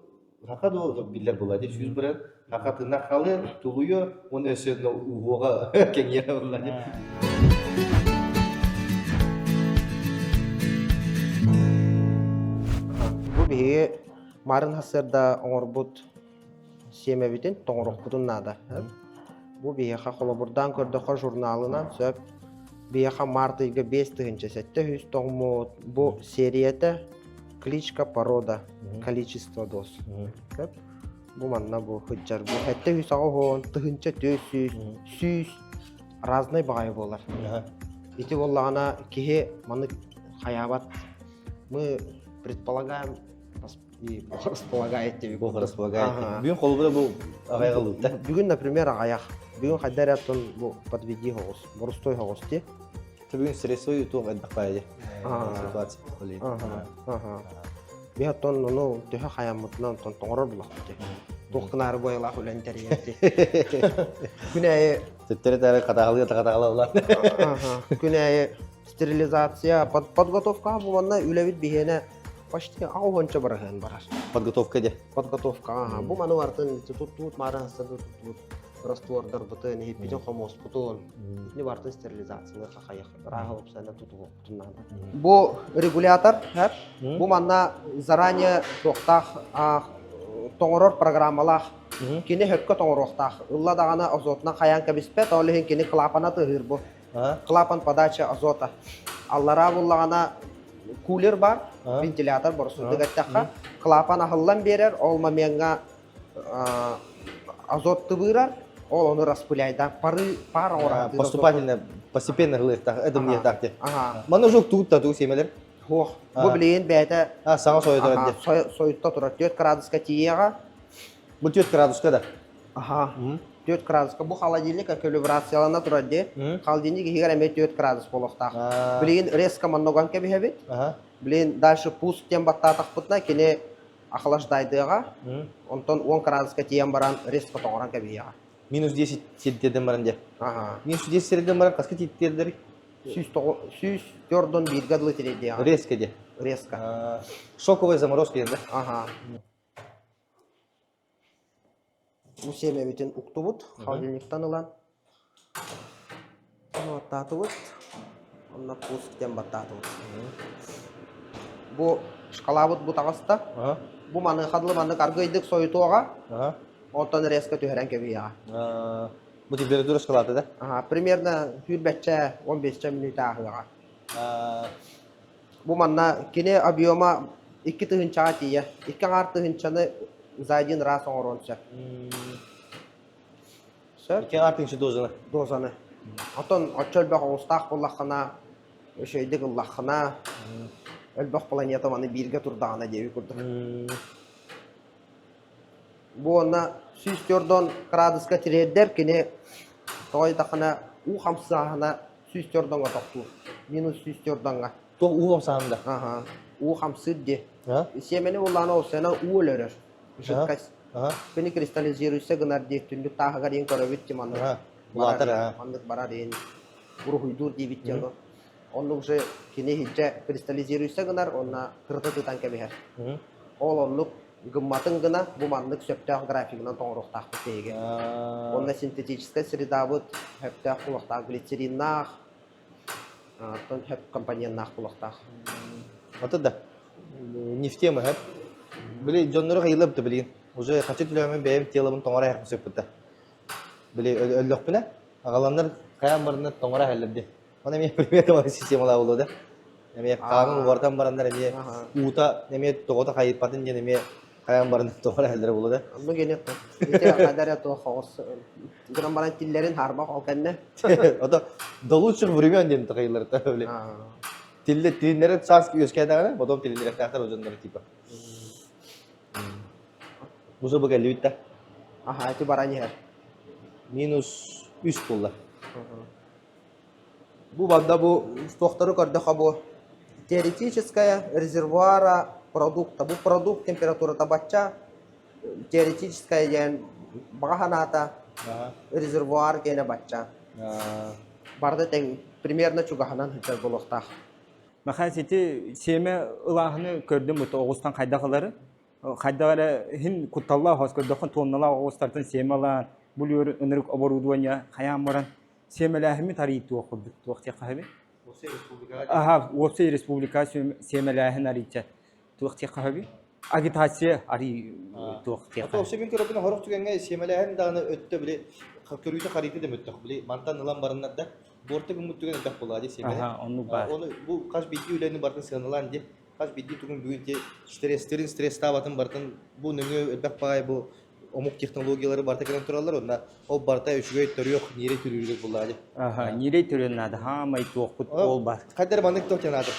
Хака дуо биллэр буолла дии сүүс бырыан хака тыыннаах хаалыа тулуйуо уонна өссө уһуоҕа кэҥиэ буолла дии. Бу биһиги марын сарсыарда оҥорбут сиэмэбитин тоҥоруохпутун наада. Бу биһиэхэ холобурдаан көрдөххө журналынан сөп. Биһиэхэ март ыйга 5700 тоҥмут. Бу серията кличка порода количество доз. Сөп. Бу манна бу сылдьар бу 780 1400 100 разный баҕайы буолар. Ити буоллаҕына киһи маннык хайаабат. Мы предполагаем и Бог располагает тебе. Бог располагает. Бүгүн холобура бу аҕайах ылыта. Бүгүн, например, аҕайах. Бүгүн хайда эрэ оттон бу подведи хоҕус, борустой хоҕус ти. Бүгүн стрессовый туох элбэх баайы ситуация. Би оттон ону төһө хаяммытынан оттон тоҥорор булахпыт. Туох гынаары буайалаах үлэн тэрийэрти. Күн аайы Төттөрү таары хатаҕалыы хатаҕалаа Күн аайы стерилизация, подготовка бу манна үлэбит биһиэнэ почти аҕыс барыһыан барар. Подготовка де. Подготовка, аха. Бу маны бартын туттуут маары туттуут раствордарбытын, иһиппитин, хомуоспутун, итини бартын стерилизациялыыр хахайах, ырааһы опсайна тутулуохпутун наада. Бу регулятор, бу манна заранее туохтаах тоҥорор программалаах кини хөккө тоҥоруохтаах. Ылла даҕаны азотунан хайаан кэбиспэт, ол иһин кини клапана тыаһыыр бу. Клапан подача азота. Аллараа буллаҕына кулер бар, вентилятор боросуйдук эттэххэ, клапан аһыллан биэрэр, ол момеҥҥа азот тыбыырар, ол ону распыляйдаан пары пар оҥорор. Поступательно, постепенно ылыахтаах, это мне так Ага. Маны уже туут та туу семелер. Хуох. Бу билигин бэйэтэ А, саҥа сойо турар сойутта турар. 4 градуска тиийиэҕэ. Бу 4 градуска да. Аха. 4 градуска. Бу холодильник калибрациялана турар дии. Холодильник иһигэр эмиэ 4 градус буолуохтаах. Билигин резко манноган кэбиһэбит. Билигин дальше пуск диэн баттаатахпытына кини охлаждайдыаҕа. Онтон 10 градуска тиийэн баран резко тоҥорон кэбиһиэҕэ. Минус 10 сирдэрдэн баран дьэ. Аха. Минус 10 сирдэн баран хаска тиийдэрдэр? 104 бииргэ дылы тириэрдиэҕэ. Резко дьэ. Резко. Шоковая заморозка да? Ага. Бу сиэмэбитин уктубут, холодильниктан ылан баттаатыбыт. Онно пуск диэн баттаатыбыт. Бу шкалабыт бу таҕыста. Бу маныаха дылы маннык аргыйдык сойутуоҕа. Онтон резко түһэрэн кэбиһиэҕэ. Бу температура шкалата да? Ага, примерно сүүрбэччэ, 15 мүнүүтэ ааһыаҕа. Бу манна кини объема 2 тыһыынчаҕа тиийэр. Икки аҥаар тыһыынчаны за один раз оҥоруон сөп. Сөп. Икки артынчы дозаны. Дозаны. Оттон оччо элбэх оҕустаах буоллаххына, үчүгэйдик ыллаххына, элбэх планета маны бииргэ турдаҕына диэби курдук. Бу уонна 104 кыраадыска тириэрдэр кини тоҕо диэтэххинэ уу хамсааһына 104 тохтуур. Минус 104 Туох уу хамсааһын да? Аха. Уу хамсыыр дии. Сиэмэни буллаҕына ол сыана уу өлөрөр. Жидкость. Күнү кристаллизируйся гынар дии түннүк тааһыгар иин көрөбүт дии маннык. Улаатар Маннык барар иин уруһуйдуур диибит дии ону. Оннук уже кини иһирдьэ кристаллизируйся гынар уонна кырыта тытан кэбиһэр. Ол оннук гымматын гына бу маннык сөптөөх графигынан тоҥоруохтаахпыт биһиги. Уонна синтетическай средабыт сөптөөх буолуохтаах глицериннаах, оттон хөп компоненнаах буолуохтаах. Ото да не в тему хөп. Били дьоннору хайылап да билигин. Уже хачы түлөмүн бэйэм телобун тоҥоро айахпын сөппүтэ. Били өллөхпүнэ аҕаланнар хайаан бараннар тоҥоро аһаллар дии. Оны эмиэ примерно системалаа буолуо да. Эмиэ хаанын угартан бараннар эмиэ уута эмиэ тоҕото хайыппатын диэн эмиэ хайаан баран тоҕо эһэллэрэ буолуо да. Оннук ини ити хадара туох оҕус гынан баран тиллэрин харбах ол кэннэ. Ото до лучших времен диэн тахайлар били. Тилле тилиннэрин саас үөскээтэҕинэ потом тилиннэриэхтээхтэр дьоннор типа. Бу бу кэллибит да. Аха, ити баран иһэр. Минус үс буолла. Бу банда бу туохтары көрдөхө бу теоретическая резервуара продукта. Бу продукт температурата бачча теоретическая диэн баҕа санаата резервуар диэнэ бачча. Барда тэҥ примерно чугаһынан сылдьар буолуохтаах. Махаас ити сиэмэ ылааһыны көрдүм бу оҕустан хайдах ылары. Хайдах эрэ иһин кутталлаах хос көрдөххүн туонналаах оҕустартан сиэмэ ылаан, бу ынырык оборудование хайаан баран Сиэмэлээһиммит арыый туох курдук туох диэххэ сөбүй? Уопсай республикаҕа Аһа, уопсай республика сиэмэлээһин арыйча туох диэххэ сөбүй? Агитация арый туох диэххэ. Ото вообще мин көрөбүн хорох түгэҥҥэ сиэмэлээһин даҕаны өттө били көрүүтэ харыйта да мөттөх били мантан ылан бараннар да буорта гыммыт түгэн элбэх буолаа дии сиэмэлэ. Аха, оннук баар. Оны бу хас биирдии үлэни барытын сыаналаан дии хас биирдии тугун бүгүн ти стрестерин стресстаабатын барытын бу нөҥүө элбэх баҕайы бу омук технологиялары барыта кэлэн тураллар уонна ол барыта үчүгэй төрүөх ньирэй төрүүрүгэр буллаа дии. Аха, ньирэй төрүөн наада, хаамай туохпут ол бар. Хайдар маннык туох наада.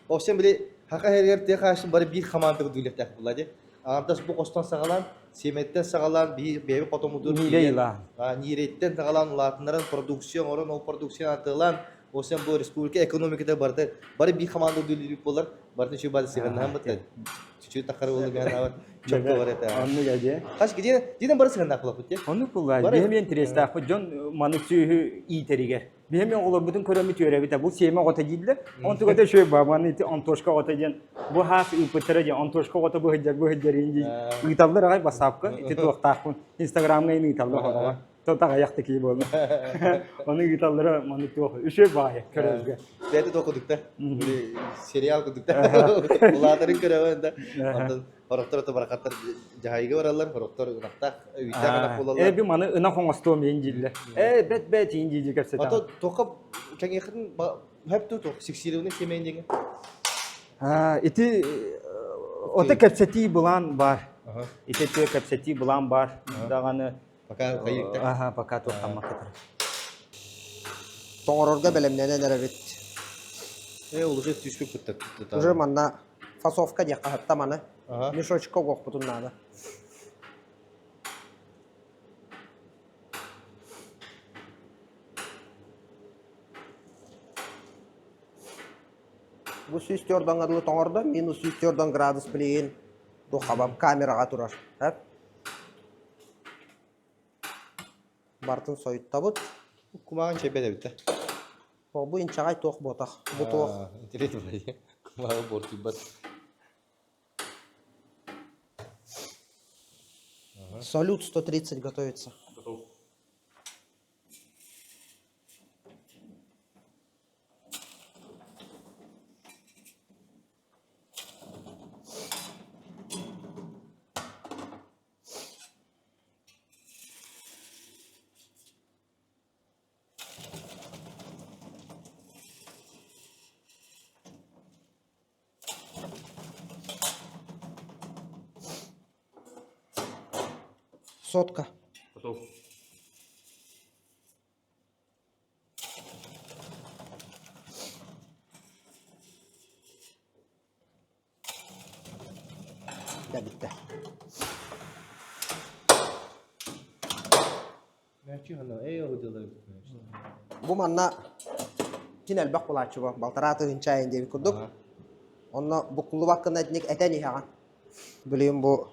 Овсен били хака хэригэр тыа хаашын бары биир хамаанда кудуулэхтээх буллаа дии. Аҥардас бу хостон саҕалаан, сиэмэттэн саҕалаан биһи бэйэбит хотоммутугар Ньирэй ылаан. Ньирэйттэн саҕалаан улаатыннаран продукция оҥорон, ол продукцияны атыылаан, Осен бу республика экономиката барыта бары биир хамаанда үлэлиир буолар, барытын үчүгэй бары сыһыаннаһан бытта. Чуть-чуть таххары буолла миһанаабар чөккө бар этэ. Оннук эдьэ. Хас где диден бары сыһыаннаах буолаппыт дии. Оннук буолла. Биһиэм интерестээх дьон маны сүөһү иитэригэр. Биһиэм оҕолорбутун көрөммүт үөрэбит. Бу сиэмэ оҕото дииллэр. Онтугата үчүгэй баабаны ити Антошка оҕото диэн бу хаас ыыппыттара диэн Антошка оҕото бу сылдьар бу сылдьар диин ыыталлар аҕай бассаапка ити туохтаахпын инстаграмҥа ин ыыталлар оҕоҕо. Таҕайах да киһи буолла. Ону ыыталлара маны туох үчүгэй баайы көрөргө. Бэйэтэ туох кудукта? Сериал кудукта. Улаатарын көрөбүн да. Онтон хорохтор ото барахаттар дьаһайга бараллар, хорохтор ынахтаах, үүттээх ынах буолаллар. Э би маны ынах оҥостуом иин дииллэр. Э бэт бэт иин дии кэпсэтэ. Ото туохха кэҥиэхин хөп ту туох фиксированный семейн диэҥэ. Ити ото кэпсэтии былаан бар. Ити кэпсэтии былаан бар. Даҕаны Пока хайыыкта. Аха, пока туохтаммакка турар. Тоҥорорго бэлэмнэнэн эрэбит. Э, уже түспүт кытта. Уже манна фасовка диэххэ хатта маны. Мешочка угуохпутун наада. Бу 104 дылы тоҥордо, минус 104 градус билигин духабам камераҕа турар. Барытын сойуттабыт. Кумааҕын чэйбэт эбит да. Бу инчэҕэй туох буотах. Бу туох. Интересно, кумааҕы буортуйбат. Салют 130 готовится. Готов. Сотка. Готов. Да бүттэ. Бу манна син элбэх булааччы бу балтараа тыһыынча айан диэбит курдук. Онно буккуллубаккына итинник этэн иһэҕин. Билигин бу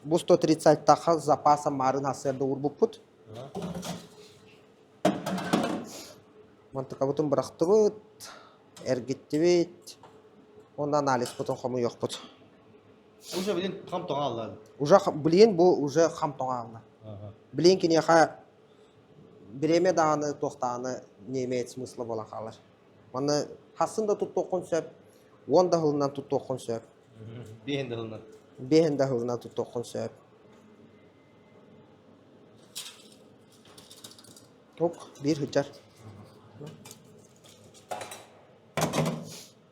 бу 130-тахха запасом маарын сарсыарда уурбуппут. Мантыкабытын бырахтыбыт, эргиттибит уонна анализпытын хомуйуохпут. Уже билин хам тоҥа Уже билин бу уже хам тоҥа Билин киниэхэ бириэмэ даҕаны туохтааны не имеет смысла буолан хаалар. Манна хасын да туттуоххун сөп, уон да сылынан туттуоххун сөп. Биэһин да сылынан. Биэһин да сылынан туттуоххун сөп. Ок, биир сылдьар.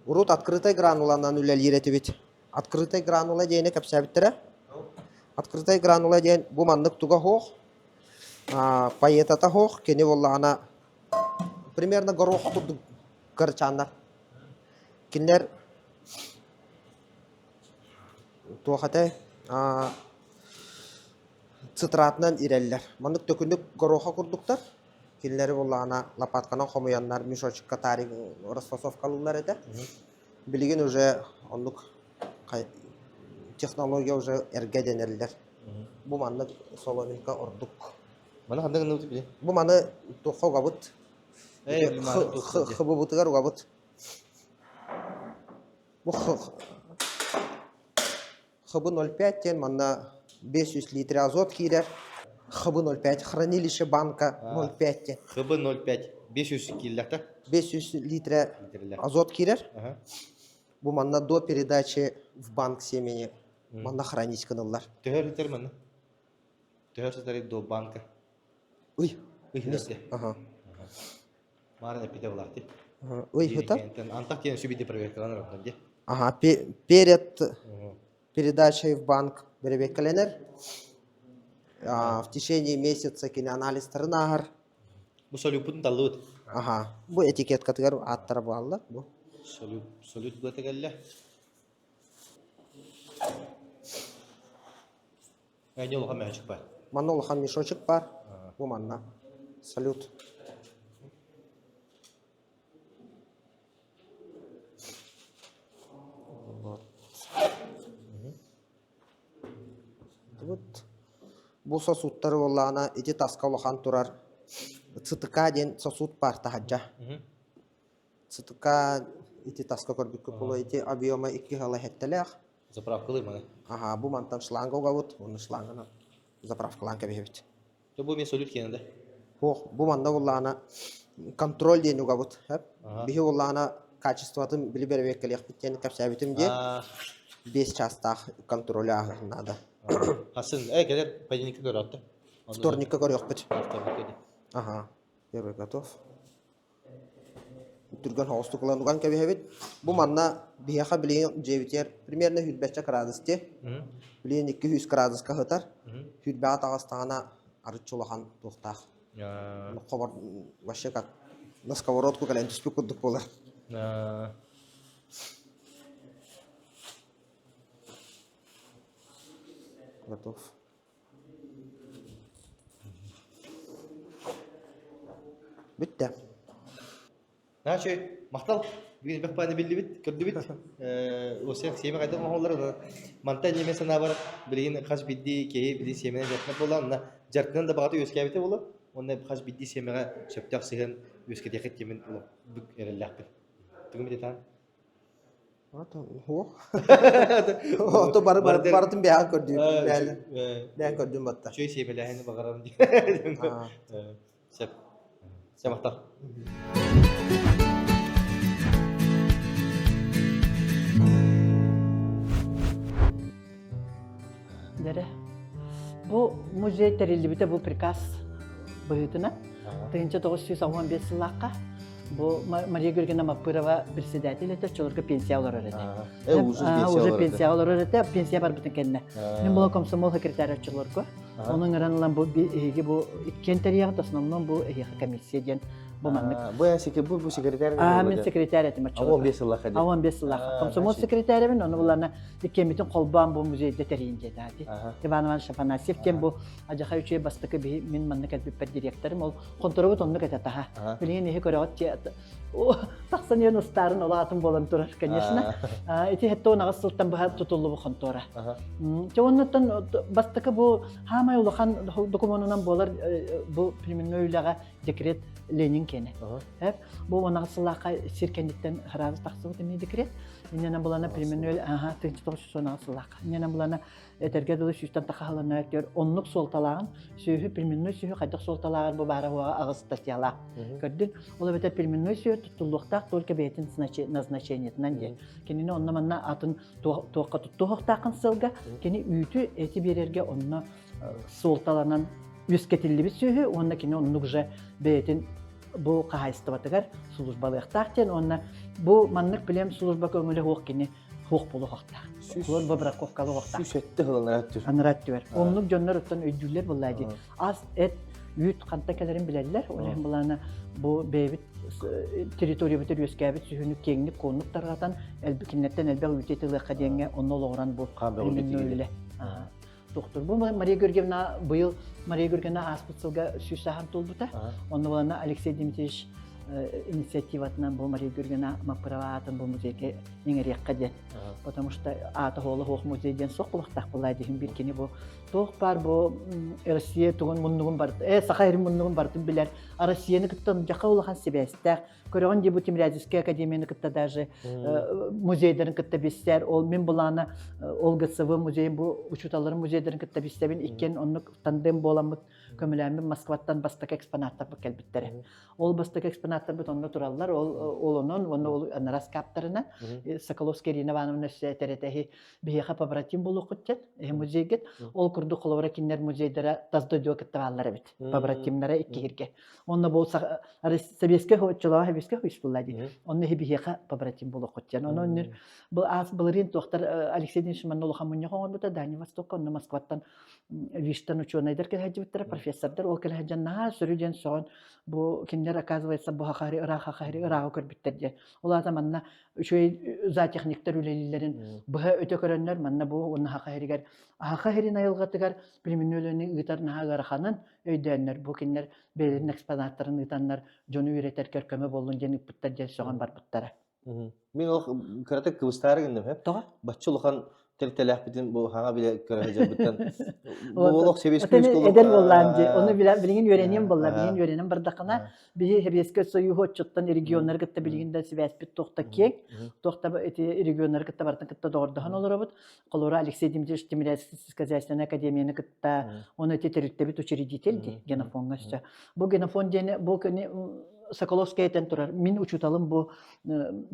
Урут открытай грануланан үлэлиир этибит. Открытай гранула диэни кэпсээбиттэрэ. Открытай гранула диэн бу маннык туга суох, поэтата суох, кини буоллаҕына примерно горох курдук кырачааннар. Кинилэр туох этэй цитратынан ирэллэр. Маннык төкүнүк гороха курдуктар. Кинилэри буоллаҕына лопатканан хомуйаннар мешочекка тарик расфасовкалыыллар этэ. Билигин уже оннук технология уже эргэ дэнэллэр. Бу маннык соломинка ордук. Маны ханна гынныбыт били? Бу маны туохха угабыт? Хыбыбытыгар угабыт. Бу ХБ-05 диэн манна 500 литр азот киирэр. ХБ-05 хранилище банка 05 диэн. ХБ-05 500 кииллэхтэ? 500 литрэ азот киирэр. Бу манна до передачи в банк семени манна хранить гыныллар. Төһө литр манна? Төһө сытар до банка? Ый. Ый Ага. Марын эппите булаахти. Ый хыта. Антах диэн сүбиди проверкаланар ди. Ага, перед передачей в банк бэрэбиэркэлэнэр. В течение месяца кини анализтарын ааһар. Бу солюппутун таллыбыт. Ага, бу этикеткатыгар ааттара буолла бу. Солют, солют бу кэллэ. Эни улахан мөһөчүк бар. Манна улахан мешочек бар. Бу манна. Салют. Вот. Вот. Бу сосудтары буоллаҕына ити таска улахан турар ЦТК диэн сосуд баар таһырдьа. ЦТК ити таска көрбүккүт буолуо ити объема икки ыла сэттэлээх. Заправкалыы маны. Аха, бу мантан шланга угабыт, уонна шланганан заправкалаан кэбиһэбит. Дьэ бу эмиэ салют киэнэ да? Суох, бу манна буоллаҕына контроль диэн угабыт. Биһи буоллаҕына качествотын били бэрэбиэркэлиэхпит диэн кэпсээбитим диэн биэс чаастаах контроль ааһыан наада. Хасын, э кэлэр понедельникка көрөөттө. Вторникка көрүөхпүт. Вторникка ди. Ага, первый готов. Түргэн соҕустук ылан уган кэбиһэбит. Бу манна биһиэхэ билигин дьиэбитигэр примерно сүүрбэччэ кыраадыс дии. Билигин 200 кыраадыска сытар. Сүүрбэҕэ таҕыстаҕына арыччы улахан туохтаах. Хобор вообще как на сковородку кэлэн түспүт курдук буолар. Готов. Бүттэ. Значит, махтал. Бүгүн элбэх бааны биллибит, көрдүбүт. Осех сиэмэ хайдах оҥоһуллар мантан эмиэ санаабар билигин хас биирдии киһи билигин сиэмэнэн дьарыктанар буолла, онно дьарыктанан да баҕата үөскээбитэ буолуо. Уонна хас биирдии сиэмэҕэ сөптөөх сыһыан үөскэтиэххит диэмин бүк эрэллээхпин. Тугу этаан? Суох. Ото бары барытын бэйэҕин көрдүүм. Бэйэҥ көрдүүм батта. Үчүгэй сиэмэлээһини баҕарабын дии. Сөп. Сөп махтал. Дэрэ. Бу музей тэриллибитэ бу приказ быһыытынан 1985 сыллаахха. Бу Мария Георгиевна Маппырова председатель этэ, оччолорго пенсия олорор этэ. Э, уже пенсия олорор этэ, пенсия барбытын кэннэ. Мин була комсомол секретарь оччолорго. Онун ыран ылан бу эһиги бу иккиэн тэрийэҕит, основном бу эһиэхэ комиссия диэн бу маннык. Бу бу бу секретарь. Аа, мин секретарь этим оччолорго. 15 сыллаах этим. 15 сыллаах. Комсомол секретарьбин, ону булана иккиэммитин холбоон бу музейда тэрийин диэтэ. Иван Иванович Афанасьев диэн бу Адьаха үчүгэй бастакы биһи мин манна кэлбиппэр директорым ол хонторобут оннук этэ таһа. Билигин иһи көрөҕүт тахсан иһэн устаарын ол аатын буолан турар, конечно. Ити хетте 18 сылтан быһа тутуллубу хонтуора. Чэ оннуттан бастакы бу хаамай улахан докумуонунан буолар бу племенной үлэҕэ декрет Ленин киэнэ. Бу 18 сыллаахха сир кэнниттэн сразу тахсыбыт эмиэ декрет. Иннэнэ булана племенной аха 1918 сыллаахха. Иннэнэ булана этэргэ дылы сүүстэн тахаһыланар өттүгэр оннук суолталааҕын сүөһү племенной сүөһү хайдах суолталааҕар бу баара уоҕа аҕыс статьялаах көрдүн ол эбэтэр племенной сүөһү туттуллуохтаах только бэйэтин назначениетынан диэн кинини онно манна атын туохха туттуохтааххын сылга кини үүтү эти биэрэргэ онно суолталанан үөскэтиллибит сүөһү уонна кини оннук же бэйэтин бу хаһаайыстыбатыгар службалыахтаах диэн уонна бу маннык плем служба көҥүлэ суох кини суох буолуохтаах. Суор бобраковкалыахтаах. 107 сыл анараа өттүгэр. Анараа өттүгэр. Оннук дьоннор оттон өйдүүллэр буоллаа дии. Ас, эт, үүт ханта кэлэрин билэллэр. Ол иһин былаана бу бэйэбит территориябытыгар үөскээбит сүһүнү киэҥник куоннук тарҕатан, кинилэртэн элбэх үүтү ытылыахха диэҥҥэ онно олоҕуран бу племенной үлэ. Тохтур. Бу Мария Георгиевна быйыл Мария Георгиевна ааспыт сылга сүүс сааһын туолбута. Онно булана Алексей Дмитриевич инициативатынан бу Мария Георгиевна Маппырова аатын бу музейга иҥэриэххэ диэн. Потому что аата хола хуох музей диэн суох булахтаах буолаа диһин бир кини бу туох баар бу Россия тугун муннугун барыт э саха эрин муннугун барытын билэр Россияны кытта дьаха улахан сибээстээх Көрөҕүн дии бу Тимирязевскай академияны кытта даже музейдарын кытта билсэр. Ол мин былаана ол ГЦВ музейын бу учууталларын музейдарын кытта билсэбин. Иккиэн оннук тандем буоламмыт көмөлөөммүт Москваттан бастакы экспонаттарбыт кэлбиттэрэ. Ол бастакы экспонаттарбыт онно тураллар. Ол ол онон уонна ол анарас каптарынан Соколовская Ирина Ивановна өссө этэр этэ биһиэхэ побратим буолуоххут диэн эһи музейгит. Ол курдук холобура кинилэр музейдара тас дойдуга кытта бааллар эбит. Побратимнара иккиһиргэ. Онно бу Советскай оччолоох Советскай үс буолла дии. Онно иһи биһиэхэ побратим буолуоххут диэн. Онон үнүр бу аас былырыын туохтар Алексей Дмитриевич манна улахан мунньах оҥорбута Дальний Востокка, онно Москваттан Виштан учуонайдар кэлэ сылдьыбыттара, профессордар ол кэлэ сылдьан наһаа сөрү диэн сөҕөн бу кинилэр оказывается бу хахари ыраах хахари ырааҕы көрбүттэр диэн. Ол аата манна үчүгэй зоотехниктар үлэлииллэрин быһа өтө көрөннөр манна бу уонна хахаригэр Аха сирин айылҕатыгар племенной үлэни ыытар наһаа ыараханын өйдөөннөр бу кинилэр бэйэлэрин экспонаттарын ыытаннар дьону үөрэтэргэр көмө буоллун диэн ыыппыттар диэн сөҕөн барбыттара. Мин ол кыратык кыбыстаары гынным һэ. Тоҕо? Бачча улахан тэрилтэлээхпитин бу хаҥа билэ көрө сылдьарбыттан бу олох сэбиэскэй эдэр буоллаан дии. Ону билигин үөрэниэм буолла. Билигин үөрэнэн бардаххына биһи Сэбиэскэй Союһу отчуттан регионнары кытта билигин да сибээспит туох да киэҥ, туох да ити регионнары кытта барытын кытта доҕордоһон олоробут. Холобура Алексей Дмитриевич Тимирязев сельскохозяйственнай академияны кытта оны ити тэрилтэбит учредитель ди генофоҥҥа өссө. Бу генофон диэни бу күнү Соколовскай этэн турар. Мин учууталым бу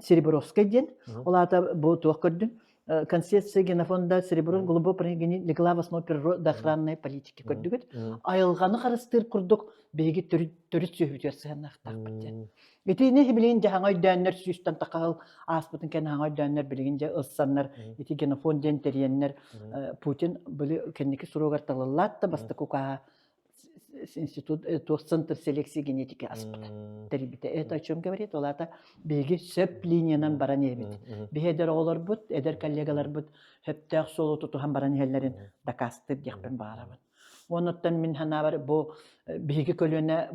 Серебровскай диэн. Ол аата бу туох көрдүн? Концепция генофонда Серебров глубоко легла в основу природоохранной политики көрдүгүт. Айылҕаны харыстыыр курдук биһиги төрүт сүөһүбүтүгэр сыһыаннаахтаахпыт диэн. Итини билигин дьэ хаҥа өйдөөннөр сүүстэн тахаһыл ааспытын кэннэ хаҥа өйдөөннөр билигин дьэ ылсаннар ити генофонд диэн тэрийэннэр Путин били кэнники суругар талыллаат да бастакы укааһа институт туох центр селекции генетики аспыта тэрийбитэ. Это о чем говорит? Ол аата биһиги сөп линиянан баран иһэбит. Биһи эдэр оҕолорбут, эдэр коллегаларбыт сөптөөх суолу тутуһан баран иһэллэрин дакаастыыр диэхпин баҕарабын. Онуттан мин санаабар бу биһиги көлүөнэ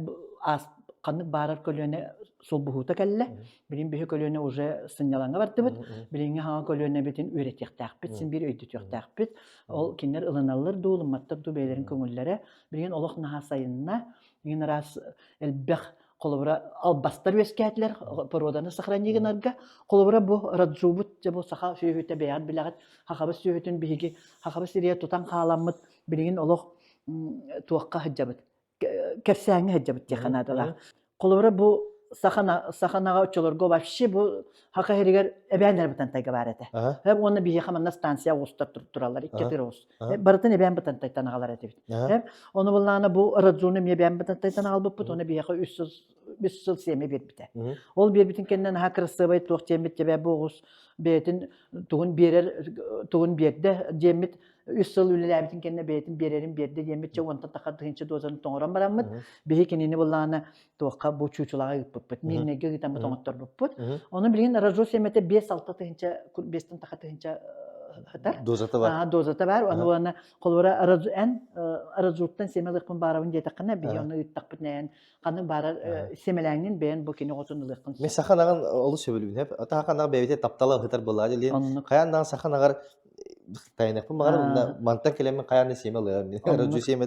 аас ханнык баарар көлүөнэ солбуһуута кэллэ. Билигин биһи көлүөнэ уже сынньалаҥҥа бардыбыт. Билиҥҥи хаҥа көлүөнэбитин үөрэтиэхтээхпит, син биир өйдөтүөхтээхпит. Ол кинилэр ылыналлар дуу, ылымматтар дуу бэйэлэрин көҥүллэрэ. Билигин олох наһаа сайынна. Билигин араас элбэх холобура албастар үөскээтилэр породаны сохрани гынарга. Холобура бу раджубут дьэ бу саха сүөһүтэ бэйэҕит билэҕит. Хахабыс сүөһүтүн биһиги хахабыс сириэ тутан хааламмыт билигин олох туохха сылдьабыт кэпсээҥҥэ сылдьабыт диэххэ наадалаах. Холобура бу. сахана саханаҕа оччолорго вообще бу Хака иһигэр эбээн эрэ Бытантайга баар этэ. Эб уонна биһиэхэ манна станция оҕустар тураллар, икки тыр оҕус. Барытын эбээн Бытантайтан аҕалар этибит. Ону буллаана бу Радзуну эмиэ эбээн Бытантайтан аҕалбыппыт, уонна биһиэхэ үс сыл үс сыл сиэмэ биэрбитэ. Ол биэрбитин кэннэ наһаа кырасыабай туох диэммит дьэбэ бу оҕус бэйэтин тугун биэрэр тугун биэрдэ диэммит үс сыл үлэлээбитин кэннэ бэйэтин биэрэрин биэрдэ диэммит чэ уонтан тахар тыһыынча дозаны тоҥорон бараммыт биһи кинини буллаана туохха бу чуучулаҕа ыыппыппыт, Миирнэйгэ ыытаммыт оҥотторбуппут. Ону билигин Ражо сиэмэтэ 5-6 тыһыынча, 5 таха тыһыынча сытар. Дозата бар. Дозата бар. Ону уонна холобура эн Ражуттан сиэмэ ылыахпын баарабын диэтэххинэ, биһи ону ыыттахпыт нээн ханнык баарар сиэмэлээҥҥин бэйэн бу кини оҕотун ылыаххын Мен саха наҕын олус сөбүлүүбүн. Ата хака наҕ бэйбите таптала ыһытар былаа дилин. Хайаан наҕын саха наҕар Тайныахпын баҕарабын уонна мантан кэлэммин хайаан да сиэмэ ылыам. Родьу сиэмэ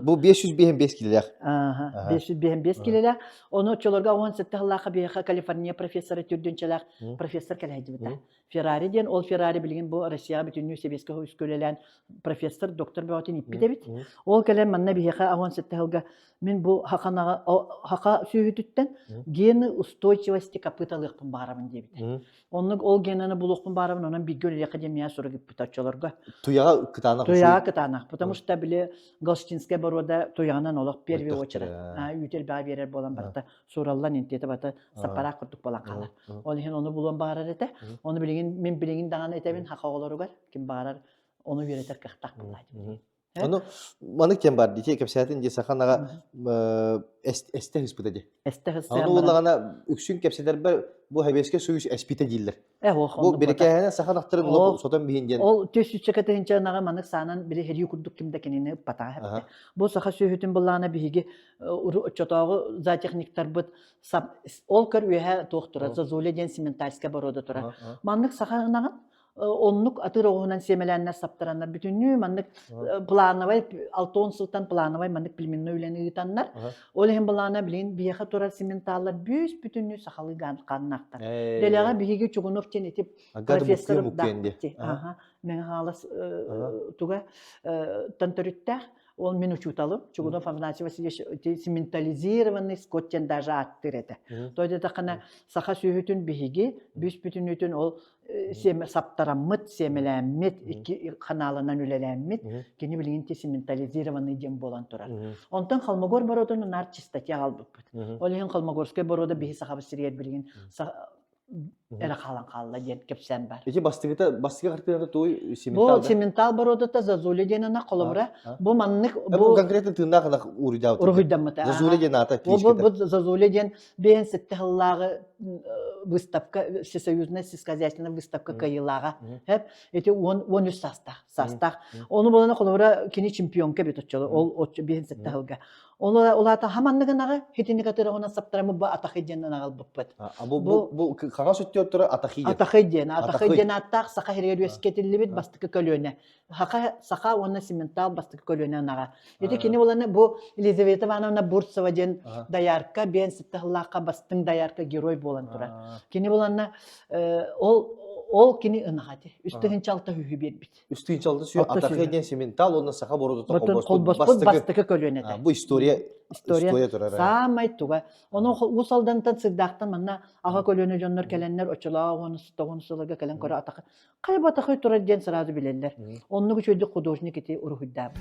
бу 555 килэлээх. Ааха, 555 килэлээх. Ону оччолорго 17 сыллаахха биһиэхэ Калифорния профессора түрдүнчэлээх профессор кэлэйдибитэ. Феррари диэн, ол Феррари билигин бу Россияҕа бүтүннүү сэбиэскэй союзка үлэлээн профессор, доктор бөҕөтүн иппит эбит. Ол кэлэн манна биһиэхэ 17 сылга мин бу хаханаҕа хаха сүөһүтүттэн гены устойчивости копыта ылыахпын баҕарабын диэбитэ. Оннук ол генаны булуохпун баарабын, онон бииргэ үлэлиэххэ диэн миэхэ сурук ыппыта оччолорго. Туйаҕа кытаанах Туйаҕа кытаанах, потому что били Голштинская боруода туйаҕынан олох первый очередь үүтү элбэҕи биэрэр буолан барыта суураллан интиэтэ бата саппараах курдук буолан хаалар. Ол иһин ону булуон баҕарар этэ. Ону билигин мин билигин даҕаны этэбин хаха оҕолоругар ким баҕарар ону үөрэтэр кыахтаах буоллаа диэн. Ону маннык диэн бар дии кэпсээтин дии саханаҕа эстэ ыспыта дии. Эстэ ыспыта. Ону улаҕана үксүн кэпсэтэрбэр бу Сэбиэскэй Союз эспитэ дииллэр. Бу бирикээһинэ саха нахтарын олох сотон биһин диэн. Ол түс үччэкэ тыһынча ынаҕы маннык саанан били хэрии курдук ким да кинини ыппатаҕа эбитэ. Бу саха сүөһүтүн былаана биһиги оччотооҕу зоотехниктарбыт ол көр үөһэ туох турар Зазуля диэн сементальская боруода турар. Маннык саха ынаҕын оннук атыыр оҕуһунан сиэмэлээннэр саптараннар бүтүннүү маннык плановай алтон сылтан плановай маннык племенной үлэни ыытаннар ол иһин былаана билигин биһиэхэ турар сементаллар бүүс бүтүннүү сахалыы хааннаахтар дэлэҕэ биһиги Чугунов диэн ити профессор Мэҥэ Хаҥалас туга тан төрүттээх ол мин учууталым Чугунов Афанасий Васильевич сементализированный скот диэн даже ааттыыр этэ. То диэтэххинэ саха сүөһүтүн биһиги бүс бүтүннүүтүн ол сиэмэ саптараммыт, сиэмэлээммит, икки ханаалынан үлэлээммит, кини билигин сементализированный диэн буолан турар. Онтон Холмогор боруодун наар чистоте аҕалбыппыт. Ол иһин Холмогорскай боруода биһи сахабыт сиригэр билигин эрэ хаалан хаалла диэн кэпсээн бар. Ити бастыгыта бастыгы хартыыната туй сементал Бу сементал боруодата Зазуля диэн ынах холобура бу маннык бу конкретно тыыннаах ынах уруйдаабыт. Уруһуйдаммыта. Зазуля диэн аата Бу бу Зазуля диэн биэн сетте сыллааҕы выставка всесоюзная сельскохозяйственная выставка кыайыылааҕа хэп ити 13 саастаах саастаах ону булана холобура кини чемпионка бит оччоло ол оччо биһин сетте сылга Ол улаата хаманныгынаҕы хитинник атыраҕынан саптарамы бу атахы диэн аҕалбыппыт. Бу бу бу хаҥас өттүгэр турар атахи диэн. Атахы диэн, атахы диэн ааттаах саха сиригэр үөскэтиллибит бастакы көлүөнэ. Саха саха уонна сементал бастакы көлүөнэ ынаҕа. Ити кини буланы бу Елизавета Ивановна Бурцева диэн доярка биэн сыттаһыллаахха бастыҥ доярка герой буолан турар. Кини буланна ол ол кини ынаҕа ити. Үс тыһыынча алта үһү биэрбит. Үс тыһыынча алта сүүс атахы диэн сементал уонна саха боруодата холбоспут бастакы көлүөнэтэ. Бу история история турар. Саамай туга. Ону Уус Алдантан Сырдаахтан манна аҕа көлүөнэ дьоннор кэлэннэр оччолоох уонна тоҕун сылларга кэлэн көрө атахы хайа батахы турар диэн сразу билэллэр. Оннук үчүгэйдик художник ити уруһуйдаабыт.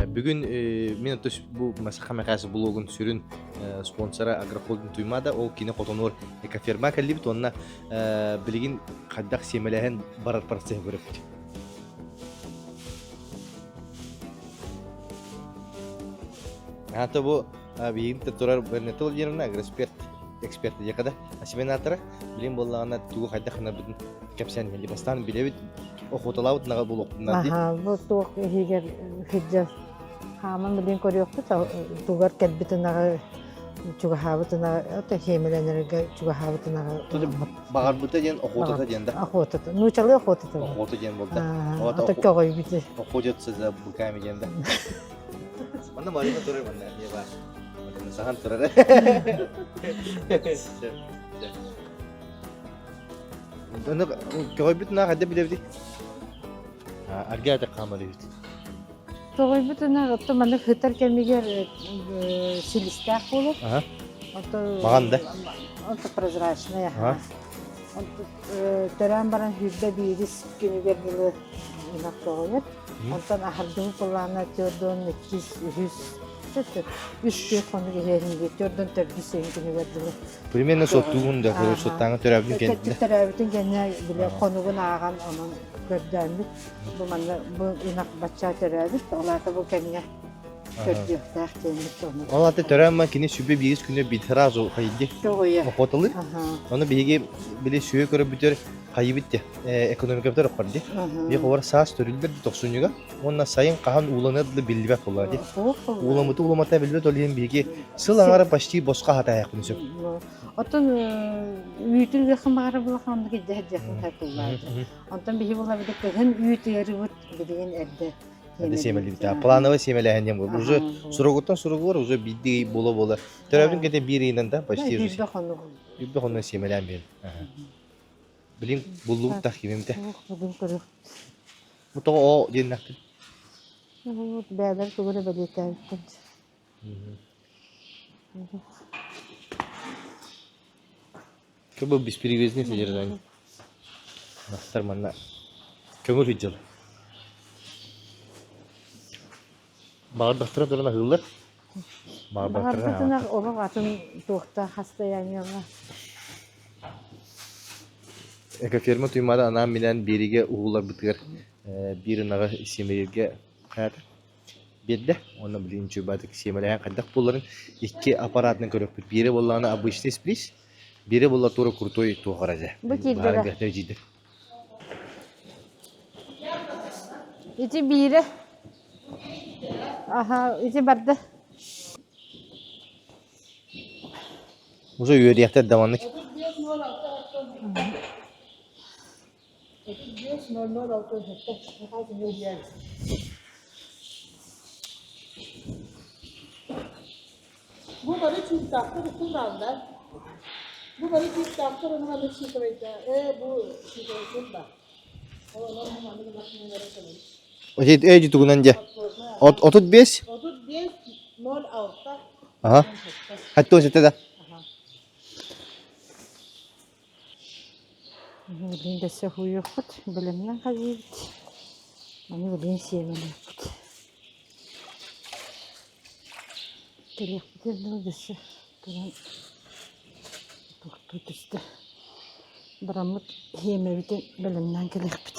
Бүгүн мин бу Масаха Мэхээс блогун сүрүн спонсора Агрохолдинг Туймада ол кини хотонуор экоферма кэллибит уонна билигин хайдах сиэмэлээһин барар процеһы көрөппүт. Ата бу биһигин турар Бернета Владимировна агроэксперт эксперт диэхэ да осеменатора билин буоллаҕына тугу хайдах гынарбытын кэпсээн иһэлли бастаан билэбит охоталаабыт наҕа буолуохпуннар дии Аха, бу туох иһигэр сылдьар хааман билин көрүөхпүт тугар кэлбит ынаҕы чугаһаабыт ынаҕы ото хиэмэлэнэргэ чугаһаабыт ынаҕы баҕарбыта диэн охотата диэн да охотата нуучалыы охотата охота диэн буолда ото көҕүйбүтэ охотятся за быками диэн да Манна Марина турар манна эмиэ баар. Марина сахан турар. Оны көҕүйбүт наах хайда билэбит? Арга ата хаамар эбит. Тоҕойбут ынах оттон маннык сытар кэмигэр силистээх буолар. Ото Маҕан да? Онто прозрачный аха. Төрөөн баран сүүрбэ биирис күнүгэр дылы ынах тоҕойор. Онтон аһардыбыт былаана төрдөн иккис, үһүс, үс түөрт хонук иһэрин төрдөн төрдүс ыйын күнүгэр дылы. Примерно соттуугун да, соттааҥы төрөөбүтүн кэннэ. Төрөөбүтүн кэннэ бile хонугун ааҕан онон көрдөөммүт. Бу манна бу ынах бачча төрөөбүт, ол аата бу кэмҥэ төрдүөхтээх диэммит ону. Ол аата төрөөн кини сүбэ биирис күнэ бит сразу хайди. Тоҕуйа. Охоталы. Ону биһиги били сүө көрөбүтөр хайыбыт де экономикабытар охорди. Би ховар саас төрүллэр тохсунньуга уонна сайын хаһан ууланар да биллибэт буолла ди. Ууламыты ууламата билбэт ол иһин биһиги сыл аҥара почти босхо хатаайахпын сөп. Оттон үүтүн үөххин баҕара булахан оннук илдьэ сылдьыаххын хайкуллаады. Онтон биһи булабыт кыһын үүт ыарыбыт билигин эрдэ Эрдэ сиэмэлибит. Плановый сиэмэлээһин диэн буолар. Уже суругуттан суругугар уже биирдии ый буола-буола. Төрөөбүтүн кэннэ биир ыйынан да почти уже. Үрбэ хонук. Үрбэ хонугунан сиэмэлээн биэрин. Билим буллубут так кимимте. Бүгүн көрүөх. Бу тоҕо оо диэннэхпин. Бээлэр тугу эрэ бэлиэтээбиттэр. Как бы бесперевязный содержание. Мастер манна көҥүл сылдьар. Баҕардахтара туран аһыыллар. Баҕарбытына олох атын туохта хастайаниялар. Экоферма Туймаада анаан-минээн биэриигэ уһууларбытыгар биир ынаҕы сиэмэлииргэ хайаата биэрдэ. Уонна билигин чуйбаатык сиэмэлэһэн хайдах буоларын икки аппаратынан көрүөхпүт. Биирэ буоллаҕына обычный сприс, биирэ буолла тура крутой туох эрэ дьэ. Бу киирдэ. Ити биирэ. Аха, ити барда. Уже үөрүйэхтэр да маннык. Бу бары чыыстаахтар устун бааллар. Бу бары чыыстаахтар ону маннык сыыкабайда. Ээ бу сыыкабайдын ба. Ол онон бу маннык ынах миэнэрэ Эти тугунан дьэ. 35? 35 06. Ага. Хаттон сетте да. Билигин дөссө уһуйуохпут, бэлэмнэн хазыыбыт. Аны билигин сиэмэлиэхпит. Кэлиэхпитигэр дылы дөссө туран тохтуу түстэ. Бараммыт сиэмэбитин бэлэмнээн кэлиэхпит.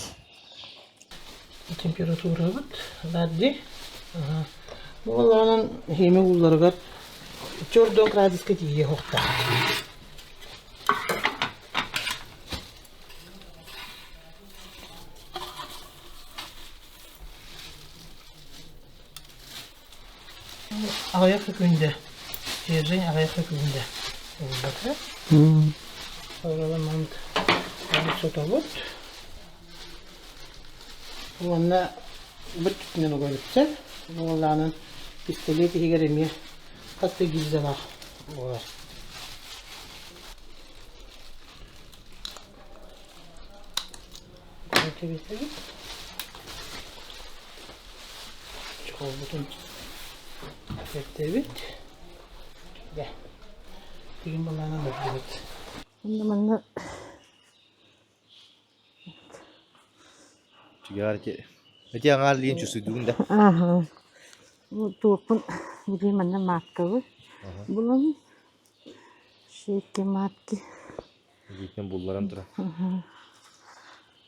Температурабыт баар Бу олоҕунан химия уулларыгар 4 градуска тиийэ уохтаах. Аҕыйах күндэ, свежий аҕыйах күндэ ылбата. Ол сотобут. Уонна быт түтүнэн угабыттар. Уоллаанан пистолет иһигэр эмиэ хас да гильзалаах буолар. Кэбиһэбит. Чохолбутун эрдэбит. Дьэ, тигин былаанан бардыбыт. Онно манна Чигаар ити ити аҥаар лиин чусуйдугун да. Ааһа. Бу туохпун билигин манна мааткабы булабын. Шейки матки. Илиитинэн булларан турар.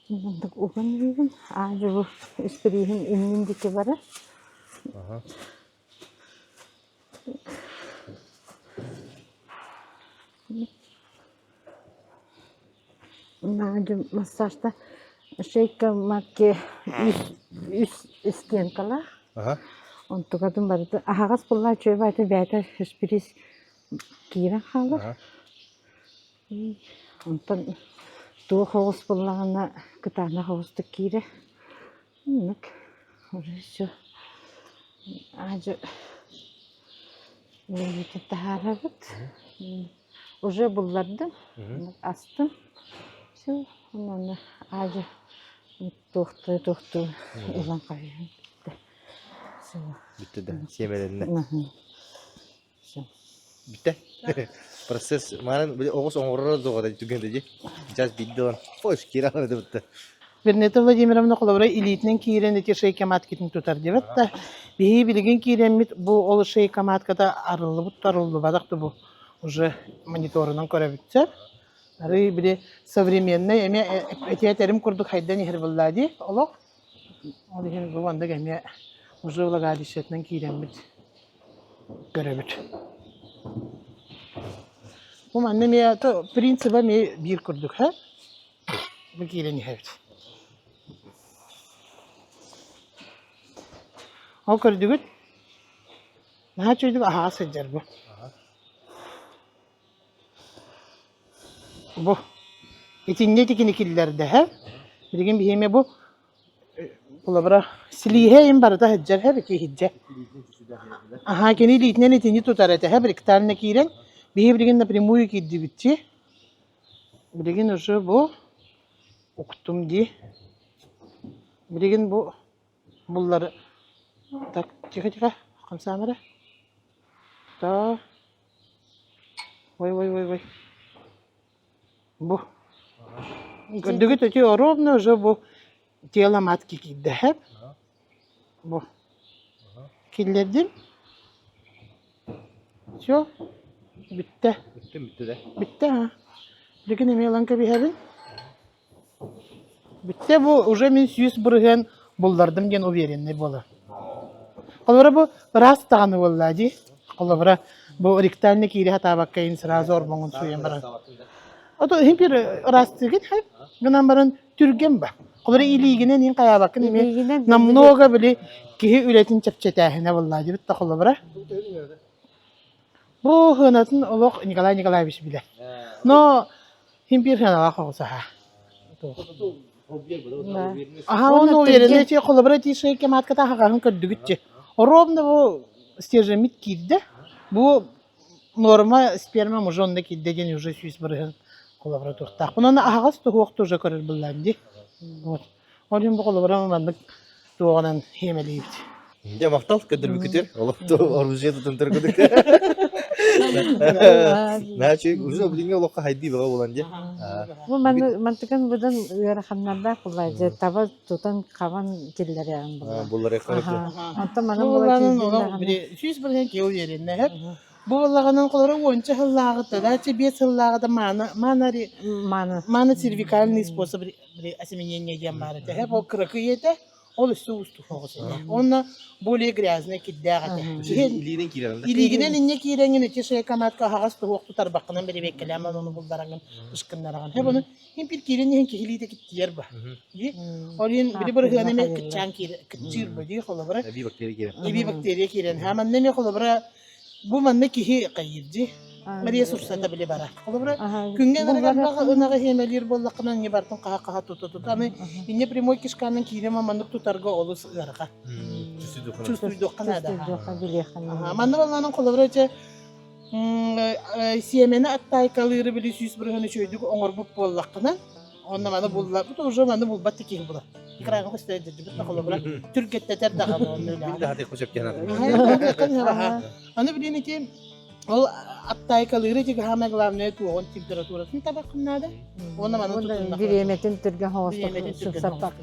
Маннык уган иһэбин. Аа дьэ бу испирииһим иннин диэки барар. Надя массажта шейка матки үс үс стенкалаах. Онтукатын барыта аһаҕас буолла үчүгэй баайта бэйэтэ испириис киирэн хаалар. Онтон туох оҕус буоллаҕына кытаанах оҕустук киирэр. Оннук уже всё аадьы үөрүүтүн таһаарабыт. Уже буллардым, астым. Всё онно аадьы туохтуу-туохтуу ылан хаһыйан бүттэ. Бүттэ да, сиэмэлэннэ. Бүттэ. Процесс маанан били оҕус оҥороро дуоҕа түгэн дии. Сейчас биирдэ ылан фош киирэн ылан бытта. Вернета Владимировна холобура илиитинэн киирэн ити шейка маткитин тутар диэбит да биһиги билигин киирэммит бу ол шейка матката арыллыбыт да арыллыбатах да бу уже мониторунан көрөбүт Арыы били современный эмиэ этиэтэрим курдук хайдан иһэр буоллаа дии олох. Ол иһин бу маннык эмиэ уже влагалищетынан киирэммит көрөбүт. Бу манна эмиэ принциба эмиэ биир курдук һэ бу киирэн иһэбит. Ол көрдүгүт? Наһаа үчүгэйдик аһаҕас сылдьар бу. Бу итиннэ итикини киллэрдэ һэ. Билигин биһи эмиэ бу холобура силииһэ им барыта сылдьар һэ бити иһирдьэ. Аһаа кини илиитинэн итини тутар этэ һэ ректально киирэн биһи билигин напрямую киирдибитчи. Билигин уже бу уктум дии. Билигин бу буллары так тихо тихо хамсаама эрэ. Та Ой ой ой ой. Бу. Көрдүгүт ити ровно уже бу тело матки киирдэ Бу. Киллэрдим. Все. Бүттэ. Бүттэ бүттэ да. Бүттэ ha. Билигин эмиэ ылан кэбиһэбин. Бүттэ бу уже мин 100% буллардым диэн уверенный буолар. Холобура бу ыраас даҕаны буолла дии. Холобура бу ректальный киири сатаабакка ин сразу орбоҥун сууйан баран. Ото иһин пир ыраастыыгын хай гынан баран түргэн ба. Холобура илиигинэн ин хайаабаккын эмиэ намного били киһи үлэтин чэпчэтээһинэ буолла дибит да холобура. Бу хыанатын олох Николай Николаевич билэр. Но Син биир сыаналаах оҕус аһа. Аха оны уверенный ти холобура ти шейке матката аһаҕаһын көрдүгүт ти. Ровно бу стержемит киирдэ. Бу норма сперма уже онно киирдэ диэн уже 100% холобура туохтаах. Онон аһаҕас туһуох уже көрөр буллаан ди. Вот. Ол иһин бу холобура маннык туоҕунан хиэмэлиибит. Дьэ махтал көрдөрбүккүтүр. Олохто оружие тутан тургудук. Значит, уже билиҥҥи олоххо хайдыы бөҕө буолан дьэ. Бу маны мантыкын быдан ыараханнардаах булла дьэ таба тутан хабан киллэриэҕин булла. Буллар Онтон манан Бу була буоллаҕынан киирдин олох даҕаны. били 100% киһи увереннэһэр. Бу буоллаҕынан холоро уонча сыллааҕыта да биэс сыллааҕыта маана маана Мааны. маана цервикальный способ осеменения диэн баар этэ. Ол кыракый этэ. Ол өссө уустук соҕус этэ. Уонна более грязный кирдээх этэ. Илиинэн киирэн Илиигинэн инньэ киирэҥҥин ити шейкаматка аһаҕас туһуох тутарбаккынан бэрэбиэккэлээн ону буллараҥҥын ышкыннараҕын. Һэ бұны хин пир киирэн иһин киһилиитэ киттиер ба. Ди ол иһин били бырыһыана эмэ кытчаан киир кытчыыр ба ди холобура. Эби бактерия киирэн. Эби бактерия киирэн. Ха манна эмэ холобура Бу манна киһи хайыыр дии. Ресурсата били бара. Холобура, күҥҥэ ынырык ынаҕы хиэмэлиир буоллаххына, инньэ бартын хаһа-хаһа тута-тута. Аны инньэ прямой кишканан киирэн маннык тутарга олус ыарахан. Чувствуйдуохха наада. Манна баллаанан холобура чэ сиэмэни аттаайкалыыры били 100% үчүгэйдик оҥорбут буоллаххына, Онно маны булла, бу уже маны булбат киһи була. Экраҥҥа көстөр дьүдүбүт да холобура түргэттэтэр даҕаны онно Бил да хатыахха сөп диэн Аны билин ити ол аттаайкалыыры ити самое главное туоҕун температуратын табаххын наада. Уонна маны тутуннахха. Бириэмэтин түргэн хоҕустук сымсаппак.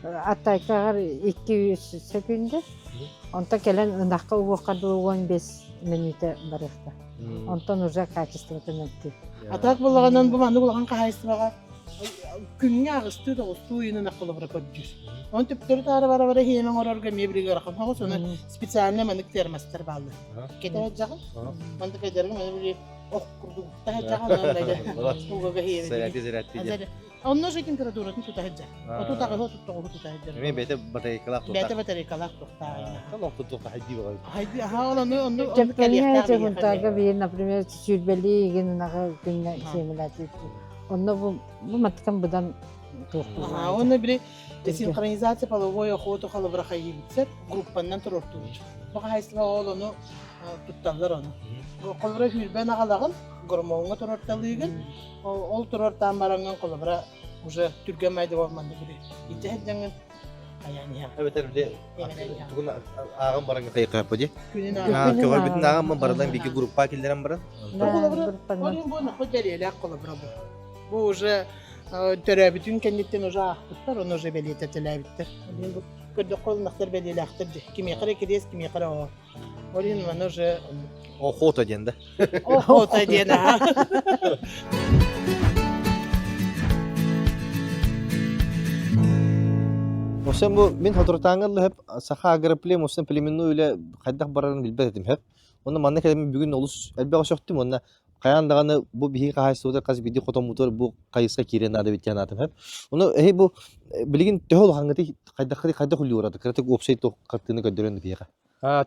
Аттайкаҕар 2-3 секунда. Онтон кэлэн ынахха угуохха дылы 15 мүнүүтэ барыахта. Онтон уже качествота мөлтүүр. А так буоллаҕынан бу маннык улахан хаһаайыстыбаҕа күҥҥэ аҕыстыы тоҕустуу ыйынан холобура көрдүүр. Оны төптөрү таары бара бара хиэмэ оҥорорго эмиэ билиги ыарахан соҕус ону специально маннык термостар бааллар. Кэтэ дьаҕын маннык айдарга маны били ох курдук таһа дьаҕын угага хиэмэ. Зарядти зарядти. Онно же температуратын тута сылдьар. 38 39 тута сылдьар. Эмиэ бэйэтэ батарейкалаах туохтаах. Бэйэтэ батарейкалаах туохтаах. Олохту туохха хайдыы баҕай. Хайдыы аха ол ону онну Дьэппэҥҥэ Чекунтаага биир, например, сүүрбэлии игин ынаҕы күҥҥэ сиэмэлээтиир. Онно бу бу маттан быдан туохтуур. Аха, онно били синхронизация половой охоту холобура хайыыбытсар группаннан туруортуубут. Бу хаһаайыстыба ол ону тутталлар ону. Холобура сүүрбэн аҕалаҕын, гормоҥҥа туруорталыыгын, Ол турар таан бараҥҥын холобура уже түргэн майда буолманны били ити сылдьаҥҥын. Айан иһэҕин. Эбэтэр били тугун ааҕан баран хайыххаппа дии. Күнүн Көҕөрбүтүн ааҕан баран биги группа киллэрэн баран. Ол бу ноху бэлиэлээх холобура бу. Бу уже төрөөбүтүн кэнниттэн уже аахпыттар, ону уже бэлиэтэтэлээбиттэр. Көрдөххө ылынахтар бэлиэлээхтэр дии. Кимиэхэ эрэ кириэс, кимиэхэ эрэ оҕо. Ол иһин маны уже Охота диэн да. Охота диэн аа. Осен бу мин соторутааҥҥа ыллыһып саха агроплем осен племенной үлэ хайдах барарын билбэт этим хөп. Онно манна кэлэммин бүгүн олус элбэх өсөхтүм уонна хайаан даҕаны бу биһиги хаһаайыстыбатыгар хас биирдии хотоммутугар бу хайысха киириэн наада эбит диэн аатым хөп. Ону эһи бу билигин төһө улахаҥҥытый хайдаххытый хайдах үллүүр кыратык уопсай туох хартыына көрдөрөн биһиэхэ.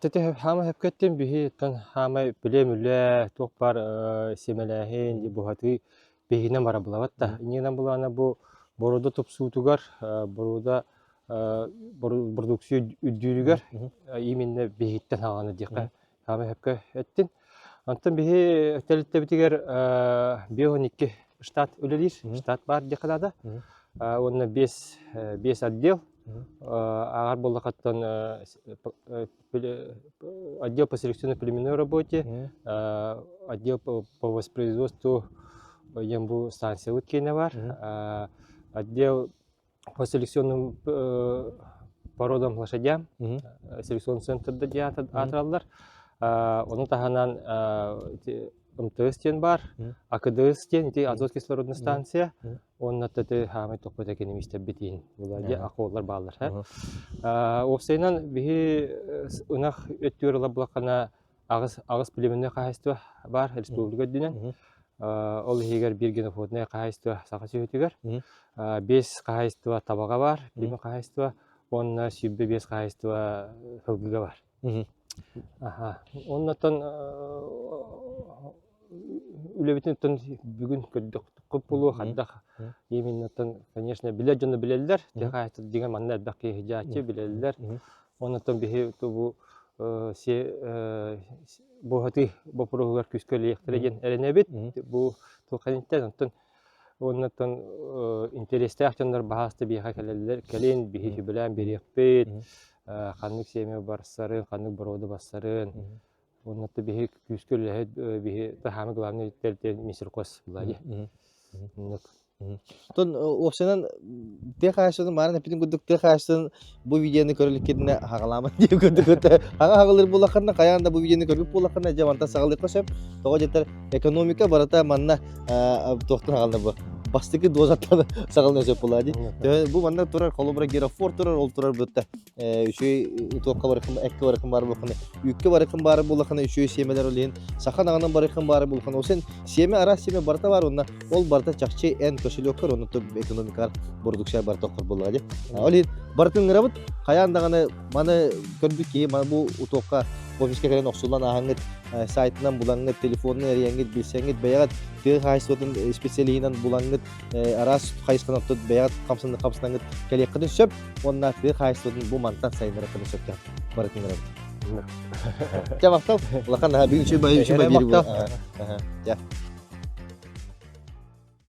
Тете хаама хөпкөттүн биһи тон хаамай билем үлэ туох бар сиэмэлээһин буһатыы биһинэн бара булабат да. Иннинэн булаана бу боруода тупсуутугар боруода продукция үрдүүрүгэр именно биһиттэн хаҕаны диэххэ хаама хөпкө эттин. Онтон биһи тэрилтэбитигэр 52 штат үлэлиир, штат баар диэххэ наада. Уонна 5 отдел Ааҕар буоллаххыттан отдел по селекционно-племенной работе, отдел по воспроизводству диэн бу станциябыт киэнэ бар, отдел по селекционным породам лошадям, селекционный центрда диэн аатыраллар. Ону таһынан МТС диэн бар, АКДС диэн ити азот кислородная станция, Уонна таты хаамай тохпут экономистэрбитин була дьэ аколлар бааллар һэ. Уопсайынан биһи ынах өттүгэр ыла булаххана аҕыс аҕыс племенной хаһайство бар республика үрдүнэн. Ол иһигэр биир генофонднай хаһайство саха сүөһүтүгэр, биэс хаһайство табаҕа бар, племен хаһайство уонна 25 хаһайство сылгыга бар. Аха. Оннотон үлэбитин оттон бүгүн көрдөххө буолуо хайдах именно конечно билэр дьону билэллэр техаайтыр дьиҥэ манна элбэх киһи дьааччы билэллэр оннотон биһи бу буоһатыы боппуруоһугар күүскэ үлэлиэхтэрэ диэн эрэнэбит бу туохханиттэн оттон Уоннаттан интэриэстээх дьоннор баһааста биһиэхэ кэлэллэр, кэлин биһи сүбэлээн биэриэхпит, ханнык сиэмэ барсарын, ханнык боруода барсарын. Уоннатта биһи күүскэ үлэһит биһи таһаамы главный тэрилтэ мистеркос була дии. Оннук. Тон уопсайынан тыа хаһаайыстыбатын маарын эппитин курдук тыа хаһаайыстыбатын бу видеоны көрө иликкитинэ хаҕалааман диэн курдук хаҥа хаҕалыыр буоллаххына хайаан да бу видеоны көрбүт буоллаххына дьэ мантан саҕалыахха сөп тоҕо диэтэр экономика барыта манна туохтан хаҕаланар бу бастакы дозаттан саҕалана сөп буолаа дии бу манна турар холобура герофор турар ол турар бытта үчүгэй туохха барыхын эккэ барыхын баар буоллаххына үүккэ барыхын баар буоллаххына үчүгэй сиэмэлэр ол иһин саха наҕынан барыхын баар буоллаххына ол сен сиэмэ араас сиэмэ барыта баар уонна ол барыта чахчы эн кошелеккар онно экономикар продукция барыта оххор буоллаҕа дии ол иһин барытын ыҥырабыт хайаан даҕаны маны көрбүт киһи маны бу утуохха офиска кэлэн охсуллан ааһаҥҥыт сайтынан булаҥҥыт телефонунан эрийэҥҥит билсэҥҥит бэйэҕит тыа хаһаайыстыбатын специалиһынан булаҥҥыт араас хайысханан бэйэҕит хамсанан хамсанаҥҥыт кэлиэххитин сөп уонна тыа хаһаайыстыбатын бу мантан сайыннарыаххытын сөп диэн барытын ыҥырабыт. Дьэ махтал. Улахан наһаа бүгүн үчүгэй үчүгэй биир буолла. Дьэ.